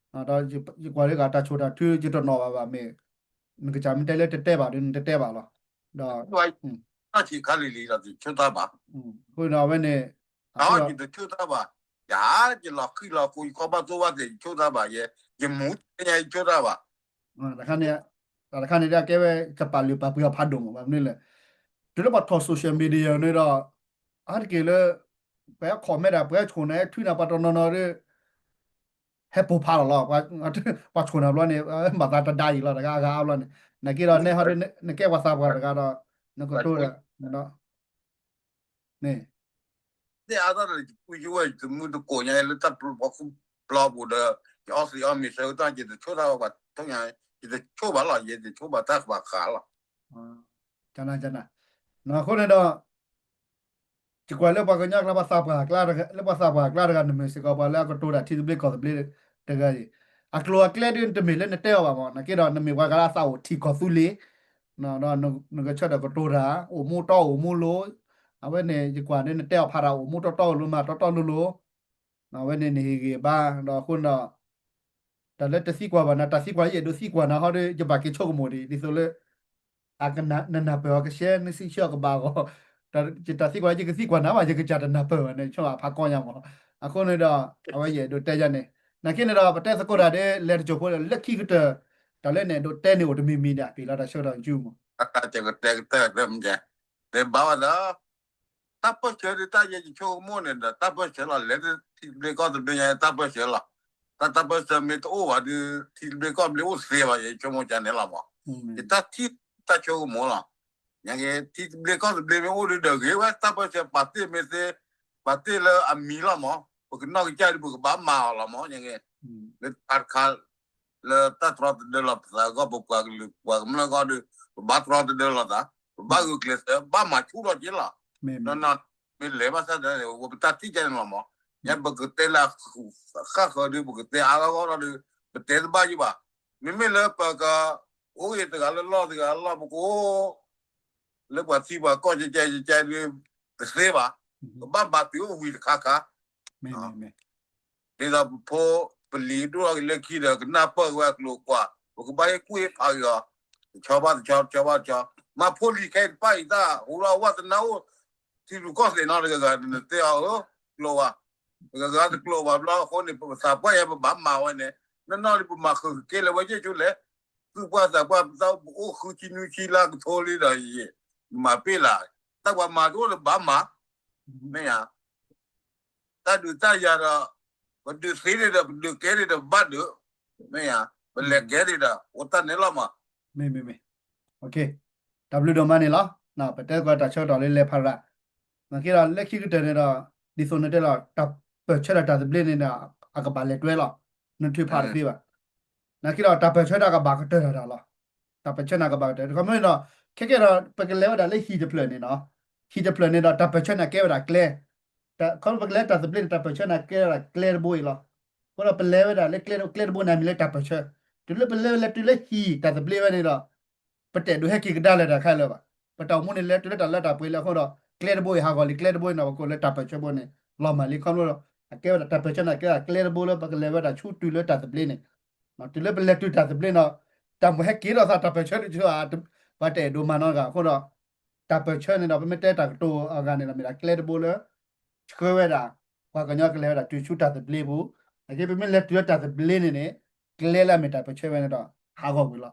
ဒီးယကွၢ်လၢဂၤတၢ်ဆိၣ်တၢ်ထု ယတနီၣ်ဘၣ်ဘၣ်မ့ၢ် နကစၢ်မ့ၢ်တဲလၢတတဲဘၣ်ဒီး နတတဲဘၣ်လီၤ ဒီး တၢ်ဆံးခါလံၤလံၤဒီး ယဆိတၢ်ဘၣ် အဃိဒီးအဝဲန့ၣ် အဃိဒီး ယတဆိတၢ်ဘၣ် ယဟး ယလီၤဃံလီၤဃိ ယခီဘၣ်သိဘၣ်သ့ၣ် ယဆိတၢ်ဘၣ် ယ ယမူ ယညါယဆိတၢ်ဘၣ် တၢ်တခါန့ၣ် တၢ်တခါန့ၣ်ဒ်အကဲဝဲ ကပာ်လုၢ်ပာ်ပှ့ၤအဖးဒိၣ်မး ဘၣ်မနုၤလဲၣ် တုၤလၢပှၤထီၣ် social media န့ၣ်ဒီး အါတက့ၢ်လၢ ပှၤဟဲ comment ဒၣ် ပှၤဟဲဆိၣ်နၤ ဟဲထုနၤ ပှၤတနီၤနီၤဒီး ဟဲပိာ်ဖးလီၤလီၤ, ပှၤဆိၣ်နၤဘျီန့ၣ် မၤသးတဒါအံၤလီၤ တဂၤအဂၤအါဘျီန့ၣ်, နာ်က့ဒီး နဲဟီဒီး နကဲပှၤသးပှၢ်တဂၤဒီး နကတိၤဒီး န့ၣ် သ့ၣ်အါထီၣ်ဒီး ယပုၢ်ယဝဲၢ် ယသမုၢ်သကိးညါလၢတၢ်ပျီပူၤဒီး ယအီသံးအီမ့ၤဆၢကတီၢ် ယတဆိၣ်တၢ်ဘၣ် ပှၤထိၣ်ညါ ယတဆိၣ်ဘၣ်လီၤ ယတဆိၣ်ဘၣ်တၢ်ဘၣ်ဃးလီၤ. ကနကန အဃိန့ၣ်ဒီး ယကွၢ်လၢပှၤကညီကျါ ပှၤသးပှၢ်ကျါတဂၤ လၢပှၤသးပှၢ်ကျါတဂၤ နမ့ၢ်စ့ၢ်ကီးပှၤလၢအကတိၤတၢ်ထံသဘျ့ကီၢ်သဘျ့တဂၤအံၤ, အကျိၤအကျဲဒ်တမ့ၢ်လၢနတဲအီၤဘၣ်မး နာ်က့ဒီး နမ့ၢ်ပှၤကလၢအသးအိၣ်ထံကီၢ်သူလ့ၤ ဒီးနကဆၢထၢၣ်ကတိၤတၢ် အိၣ်မူတီအိၣ်မူလိၤ, အဝဲန့ၣ် ယကွၢ်န့ၣ် နတဲအီၤဖးတၢ်အိၣ်မူတီတီလိၤ မၤတီတီလိၤလိၤ အဝဲန့ၣ်နဟ့ၣ်ဂံၢ်ဘါ ဒီးအဃိန့ၣ်ဒီး တၢ်လၢတသံကွၢ်ဘၣ်နၤ တၢ်သံကွၢ်ယအဲၣ်ဒိးသံကွၢ်နၤဟီဒီး ယဘၣ်က့ၤဆိကမိၣ်ဒံး ဒ်သိးလၢ နနၢ်ပၢၢ်အီၤကရှဲ နစံးဆၢအီၤကဘၣ်အဂီၢ်, တၢ်သံကွၢ် ယကသံကွၢ်နၤဘၣ် ယကစၢ်တနၢ်ပၢၢ်ဘၣ်န့ၣ် ဆိအဖးကီညါမး, အဃိန့ၣ်ဒီး အဝဲယအဲၣ်ဒိးတဲယၤန့ၣ် နာ်က့န့ၣ်ဒီး ပတဲသကိးတၢ်ဒီး လဲၤတစိၢ်ဖိဒီး လၢခံကတၢၢ် တၢ်လၢနအဲၣ်ဒိးတဲန့ၣ်အိၣ်တမံၤမံၤဒၣ် ပ့ၤလီၤတၢ်ဆၢကတီၢ်နစုမး တကတဲကတဲ တဲဘၣ်ဝဲဒီး တၢ်ပၢၢ်ဆၢဒ်တၢ်ယဲယဆိကမိၣ်န့ၣ်ဒီး တၢ်ပၢၢ်ဆၢလီၤ လဲၤထံသဘျ့ကီၢ်သဘျ့ညါ တၢ်ပၢၢ်ဆၢလီၤ. တၢ်တၢ်ပၢၢ်ဆၢမ့ၢ်တအိၣ်ဘၣ်ဒီး ထံသဘျ့ကီၢ်သဘျ့အိၣ်သ့ဘၣ် ယဆိကမိၣ်ကန့ၣ်လီၤမး. ယတၢ်ထံၣ်တၢ်ဆိကမိၣ်လီၤ. ညါက့ ထံသဘျ့ကီၢ်သဘျ့မ့ၢ်အိၣ်ဒီး ဂ့ၤဝဲ တၢ်ပၢၢ်ဆၢပာ်တ့ၢ်မ့ၢ်သ့ ပာ်တ့ၢ်လၢအမံၤလီၤမး. ပကနီၢ်ကစၢ်ဒီး ပကဘၣ်မၤအီၤလီၤမး ညါက့ လၢတခါတခါ လၢတၢ်တြီတဒၢလီၤပသးအဂီၢ် ပပှၤကလုာ်ပှၤကမျၢၢ်အဂီၢ်ဒီး ပဘၣ်တြီတဒၢလီၤသး, ပဘၣ်ဂုာ်ကျဲးစၢး ဘၣ်မၤဆူၣ်ထီၣ်က့လီၤ. နီၢ်နီၢ် မ့ၢ်လဲၤဘၣ်ဆၣ်ဒီးန့ၣ် ပတၢ်ထံၣ်ကန့ၣ်လီၤမး. ညါပကတဲလၢဃၣ်ဃၢၤဒီး ပကတဲအါဂီၢ်ဂီၢ်ဒီး ပတဲတဘၣ်ယံၤဘၣ်. မ့မ့ၢ်လၢပကအိၣ်ဂ့ၤတဂၤလၢလီၢ်တဂၤလီၢ် ပကအိၣ် လၢပှၤသံပှၤကီၢ်ကဲကဲကဲဒီး တသ့ဘၣ်. ပဘၣ်မၤတုၤအိၣ်ဝံၤတခါခါ ဒ်သိးပဖိပလံၤဒိၣ်ထီၣ်က့ၤလၢခံဒီး ကနၢ်ပၢၢ်က့ၤဝဲအကျိၤအကွာ် ပကဘၣ်ဟ့ၣ်ကူၣ်ဟ့ၣ်ဖးက့ၤအီၤ တဆီဘၣ်တဆီ တဆီဘၣ်တဆီ. မၤဖိလံၤခဲအံၤတဖၣ်အံၤ တၢ်ဟူထီၣ်ဝဲသနာ်အိၣ် ထံရူၢ်ကီၢ်သဲးနီတဂၤဂၤ နတဲအီၤဧၢ ကျိၤဘၣ် တဂၤဂၤတကျိၤဘၣ်ဘျီအဃိန့ၣ် ပသးပှၢ်ယဲ ပဘၣ်မၤဝဲန့ၣ် နီၢ်နီၢ်လံ ပမၤဃုာ်က့ၤလၢဝဲယဲၢ်ကၠိလဲၣ် သူၣ်ပှၢ်သးပှၢ် ပသးအိၣ်ဃုဆံနွံဆံလၢကထိလံဒီးယဲၢ် မၤပ့ၢ်လၢ် တၢ်ပှၤမၤတအိၣ်လၢဘၣ်မၤ မ့ၢ်ဧါ တၢ်ဒုးတၢ်ယၤဒီး ပဒုးသ့န့ၣ်ဒီး ပဒုးကဲန့ၣ်ဒီး ပဘၣ်ဒုး မ့ၢ်ဧါ ပလဲၤကဲန့ၣ်ဒီး အိၣ်တၢ်န့ၣ်လီၤမး. မ့ၢ်မ့ၢ်မ့ၢ် တၢ်ဘျုးဒိၣ်မးန့ၣ်လီၤ. ပတဲသကိးတၢ်ဆၢကတီၢ်လၢလဲၤဖးရၤ နာ်က့ဒီး လၢခံကတၢၢ်န့ၣ်ဒီး ဒ်သိးနတဲလီၤ တၢ်ပၢၢ်ဆၢဒီးတၢ်သဘျ့န့ၣ်ဒီး အကဘၣ်လဲၤတွဲလီၤ. နထုးဖးတသ့ဘၣ်. နာ်က့ဒီး တၢ်ပၢၢ်ဆၢဒီးကဘၣ်ကတၢၢ်တၢ်လီၤ. တၢ်ပၢၢ်ဆၢန့ၣ်ကဘၣ်ကတၢၢ် တခီမ့ၢ်ဒီး ခဲကဲဒီး ပကလဲၤဝဲဒၣ်လၢဟံၣ်တဖျၢၣ်န့ၣ်နီၤ ဟံၣ်တဖျၢၣ်န့ၣ်ဒီး တၢ်ပၢၢ်ဆၢန့ၣ်ကဲဝဲဒၣ်ကျဲ ခီဖျိပကလဲၤတၢ်သဘျ့န့ၣ် တၢ်ပၢၢ်ဆၢန့ၣ်ကဲဝဲဒၣ်ကျဲတဘိအံၤလီၤ. အဃိဒီးပလဲၤဝဲဒၣ်လၢကျဲတဘိန့ၣ် မ့ၢ်လၢတၢ်ပၢၢ်ဆၢ တုၤလၢပလဲၤဝဲလဲၤတုၤလၢဟံၣ်တၢ်သဘျ့ဝဲန့ၣ်ဒီး ပတအဲၣ်ဒိးဟဲက့ၤကဒါလၢတၢ်ခဲလၢာ်ဘၣ်. ပတၢ်အိၣ်မူန့ၣ် လဲၤတုၤလၢတၢ်လၢတၢ်ပှဲၤလံအဃိဒီး ကျဲတဘိအံၤဟးဂီၤလံ ကျဲတဘိအံၤန့ၣ် ပကိးလၢတၢ်ပၢၢ်ဆၢဘိန့ၣ် လီၤမၢ်လံခီဖျိဒီး အကဲဝဲဒၣ်တၢ်ပၢၢ်ဆၢန့ၣ် ကဲဝဲဒၣ်ကျဲတဘိလၢပကလဲၤဝဲဒၣ်ဆူတုၤလၢတၢ်သဘျ့န့ၣ် တုၤလၢပလဲၤတုၤတၢ်သဘျ့န့ၣ် တၢ်မိၣ်ဟဲက့ၤထီၣ်သးတၢ်ပၢၢ်ဆၢတကၠိဧါ ပှၤတအဲၣ်ဒိးမၤနီတဂၤအဃိဒီး တၢ်ပၢၢ်ဆၢန့ၣ်ဒီး ပမ့ၢ်တဲတၢ်ကတိၤအဂၤန့ၣ်ဒီး မ့ၢ်ဒၣ်ကျဲတဘိလၢ ဆှၢဝဲဒၣ် ပှၤကညီကလဲၤဝဲဒၣ်တုၤဆူတၢ်သဘျ့ပူၤ, နာ်က့ပမ့ၢ်လဲၤတုၤလၢတၢ်သဘျ့န့ၣ်န့ၣ် ကျဲလၢအမ့ၢ်တၢ်ပၢၢ်ဆၢဝဲန့ၣ်ဒီး ဟးဂီၤကွံာ်လီၤ.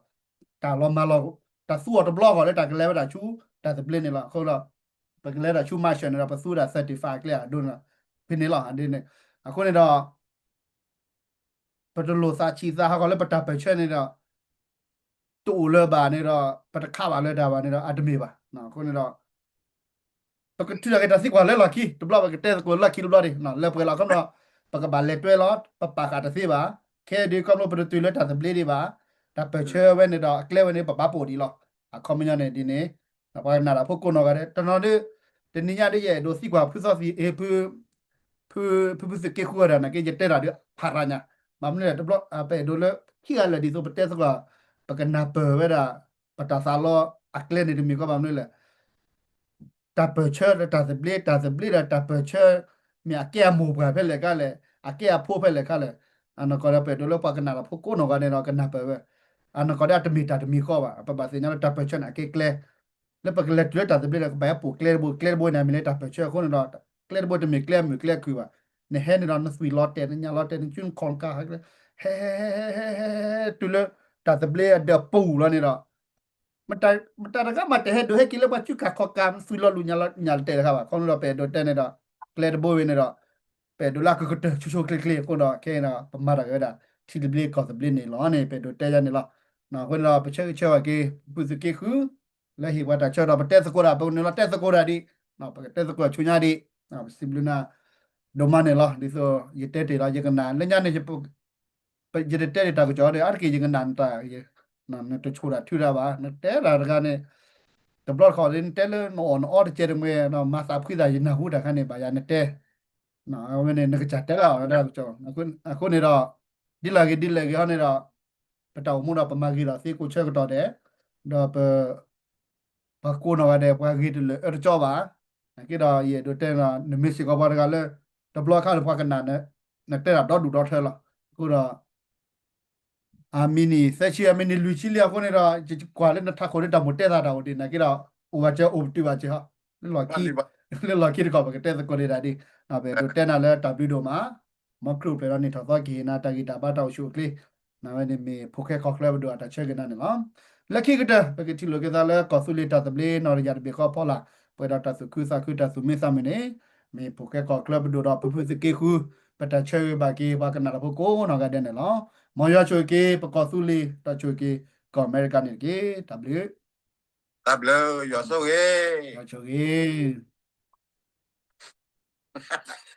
တၢ်လီၤမၢ်လီၤ တၢ်သူအီၤတဘျီအဂီၢ်လၢတၢ်ကလဲၤဝဲဒၣ်ဆူတၢ်သဘျ့န့ၣ်လီၤ. အဃိဒီး ပကလဲၤဒၣ်ဆူ Marshall န့ၣ်ဒီး ပသူဒၣ် thirty-five ကျဲအဒိန့ၣ်လီၤ. ဖဲန့ၣ်လီၤ ဒ်န့ၣ် အဃိန့ၣ်ဒီး ပတလိၣ်သးဆံးသးဟးဂီၤလၢပတၢ်ပၢၢ်ဆၢန့ၣ်ဒီး တအိၣ်လၢၤဘၣ်န့ၣ်ဒီး ပတခးဘၣ်လၢၤတၢ်ဘၣ်န့ၣ်ဒီး အတမ့ၢ်ဘၣ်. အဃိန့ၣ်ဒီး ပကထုးထီၣ်က့ၤတၢ်သံကွၢ်လၢလီၢ်ခံ တဘျီပကတဲသကိးလီၢ်ခံတဘျီဒံး လၢပှဲၤလီၤခီဖျိ ပကဘၣ်လဲၤတွဲလီၤ ပပာ်ဃာ်တသ့ဘၣ်. ခဲအံၤဒ်ခီဖျိပတတုၤလၢတၢ်သဘျ့ဒံးဘၣ်. တၢ်ပၢၢ်ဆၢဝဲန့ၣ်ဒီး အကျဲဝဲန့ၣ် ပဘၣ်ပိာ်ဒံးလီၤ. အခီပညီန့ၣ်ဒ်န့ၣ် ပှၤကနၣ်တၢ်ဖိကိးနီၢ်ဂၤဒဲး တနီၤဒ် တနံၤညါဒ်ယအဲၣ်ဒိးသံကွၢ်ဖုသီသံၣ်အ့ ဖု ဖု ဖုသုးက့ဃုဝဲဒၣ် နာ်က့ယတဲတၢ်ဒီးဖးရၤညါ ဘၣ်မနုၤလဲၣ် တဘျီ ပအဲၣ်ဒိးလၢ ဟံၣ်ဂၤလၢာ်ဒ်သိးပတဲသကိး ပကနၢ်ပၢၢ်ဝဲဒၣ် ပတၢ်သးလီအကျဲန့ၣ်တမံၤဃီ ဘၣ်မနုၤလဲၣ် တၢ်ပၢၢ်ဆၢဒီးတၢ်သဘျ့ တၢ်သဘျ့ဒီးတၢ်ပၢၢ်ဆၢ မ့ၢ်အကဲအမိၢ်ပှၢ်ဖဲလဲၣ်ခါလဲၣ် အကဲအဖိဖဲလဲၣ်ခါလဲၣ် အနီၢ်ကီၢ်ဒီးပအဲၣ်ဒိးလၢပှၤကနၣ်တၢ်ဖိကိးနီၢ်ဂၤဒဲးဒီးကနၢ်ပၢၢ်ဝဲ အနီၢ်ကီၢ်ဒီးအတမ့ၢ်တၢ်တမံၤဃီဘၣ် ပဘၣ်သ့ၣ်ညါလၢတၢ်ပၢၢ်ဆၢန့ၣ်အကဲကျဲ လၢပကလဲၤတုၤလၢတၢ်သဘျ့ဒီး ကဘၣ်ဟဲပိာ်ကျဲတဘိ ကျဲတဘိန့ၣ်မ့ၢ်လၢတၢ်ပၢၢ်ဆၢအဃိန့ၣ်ဒီး ကျဲတဘိတမ့ၢ်ကျဲမုာ်ကျဲခုၣ်ဘၣ်. နဟဲန့ၣ်ဒီးနသွံၣ်လီၤတဲာ် နညၣ်လီၤတဲာ် နကၠူနခီၣ်နကါ ဟဲဟဲဟဲဟဲဟဲဟဲဟဲတုၤလၢတၢ်သဘျ့အဒၢးပူၤလီၤန့ၣ်ဒီး မတၤတဂၤမးတဟဲဒိးဟဲက့ၤလၢပှၤကၠူကၢ်ခီၣ်ကၢ် သွံၣ်လီၤလူၤညၣ်လီၤတဲာ်တခါဘၣ်. ခီဖျိဒီးပအဲၣ်ဒိးတဲန့ၣ်ဒီး ကျဲတဘိဝဲန့ၣ်ဒီး ပအဲၣ်ဒိးလၢကကတၢၢ်ဆိဆိချ့ချ့အဃိဒီး ခဲအံၤဒီး ပမၤတၢ်က့ၤဝဲဒၣ် ထံသဘျ့ကီၢ်သဘျ့န့ၣ်လီၤန့ၣ် ပအဲၣ်ဒိးတဲယၤန့ၣ်လီၤ. အဃိန့ၣ်ဒီး ပဆၢဂ့ၤဆၢဝါက့ၤ ပဖုသုးက့ဃု လၢဟ့ၣ်ပှၤတၢ်ဆၢကတီၢ် ပတဲသကိးတၢ် ပကနုာ်လီၤတဲသကိးတၢ်ဒံး, ပကတဲသကိးဆူညါဒံး, ပစံးဘျုးနၤ ဒိၣ်မးန့ၣ်လီၤ. ဒ်သိးယတဲတ့ၢ်လီၤ ယကနၣ် လၢညါန့ၣ် ယတတဲဒံးတၢ်ကစီၣ်ဒီး အါတက့ၢ်ယကနၣ်နတၢ်, နတဆိၣ်တၢ်ထုတၢ်ဘၣ်, နတဲတၢ်တဂၤန့ၣ် တဘျီတခီၣ် နတဲလၢနအီၣ်နအီတကဲတမှဲ မၤသးဖှံသး ယနၢ်ဟူတၢ်ခါန့ၣ် ဘၣ်ယၤနတဲ, အဝဲန့ၣ် နကစၢ်တဲလၢအီၤတၢ်ကစီၣ်, အဃိန့ၣ်ဒီး ဒ်လဲၣ်ဂ့ၤဒ်လဲၣ်ဂ့ၤဟီန့ၣ်ဒီး ပတၢ်အိၣ်မူဒီး ပမၤဂ့ၤဒီးသ့ကိးဆၢကတီၢ်ဒဲး, ဒီးပ ပှၤကိးနီၢ်ဂၤဒဲး ပှၤဂ့ၤတလၢာ်အၢတကၠီဘၣ်. နာ်က့ဒီး ယအဲၣ်ဒိးတဲဒီး နမ့ၢ်စ့ၢ်ကီးပှၤတဂၤလၢ တဘျီခါလၢပှၤကနၣ် နတဲတၢ်ဒီဒူၣ်ဒီထၢလီၤ. အဃိဒီး အမံးနံးသၢဆံ အမံးနံးလွံၢ်ဆံလံအဃိန့ၣ်ဒီး ယကွၢ်လၢနထးခိၣ်လၢတၢ်မိၣ်တဲသးတၢ်အိၣ်ဒံး နာ်က့ဒီး အိၣ်ဘၣ်စၢၤအိၣ်ပတုာ်ဘၣ်စၢၤဟီ, လၢလီၢ်ခံတခီ ပကတဲသကိးဒံးဒၣ်ဒံး, ပအဲၣ်ဒိးတဲနၤလၢတၢ်ဘျုးဒိၣ်မး မ်ခရံာ်အိၣ်ဖျဲၣ်ဒီးနံၣ်ထီၣ်သီကဟ့ၣ်နၤတၢ်ဂံၢ်တၢ်ဘါတၢ်အိၣ်ဆူၣ်အိၣ်ချ့, နဝဲန့ၣ်မ့ၢ်ဖိၣ်ဃဲကီၢ်ချၢပဒိၣ်အတၢ်ဆၢက့ၤနၤန့ၣ်လီၤ. လၢခံကတၢၢ် ပကထံၣ်လိာ်က့ၤသးလၢကီၢ်သူလ့ၤတၢ်သဘျ့နီၢ်တယၢ်တဘ့ၣ်ဃီဖီလာ် ပှဲၤဒီးတၢ်သူၣ်ခုသးခုတၢ်သူၣ်မံသးမုာ်န့ၣ်, မ့ၢ်ဖိၣ်ဃဲကီၢ်ချၢပဒိၣ်ဒီးဖုဖုသုးက့ဃု ပတၢ်ဆၢဂ့ၤဘၣ်က့ၤပှၤကနၣ်တၢ်ဖိကိးနီၢ်ဂၤဒဲးန့ၣ်လီၤ. မ်ယွၤဆိၣ်ဂ့ၤက့ၤ ပကီၢ်သူလ့ၤ ဒီးဆိၣ်ဂ့ၤက့ၤ ကီၢ်အမဲရကၤန့ၣ်တက့ၢ်. တၢ်ဘျုး တၢ်ဘျုး ယွၤဆိၣ်ဂ့ၤ ယွၤဆိၣ်ဂ့ၤ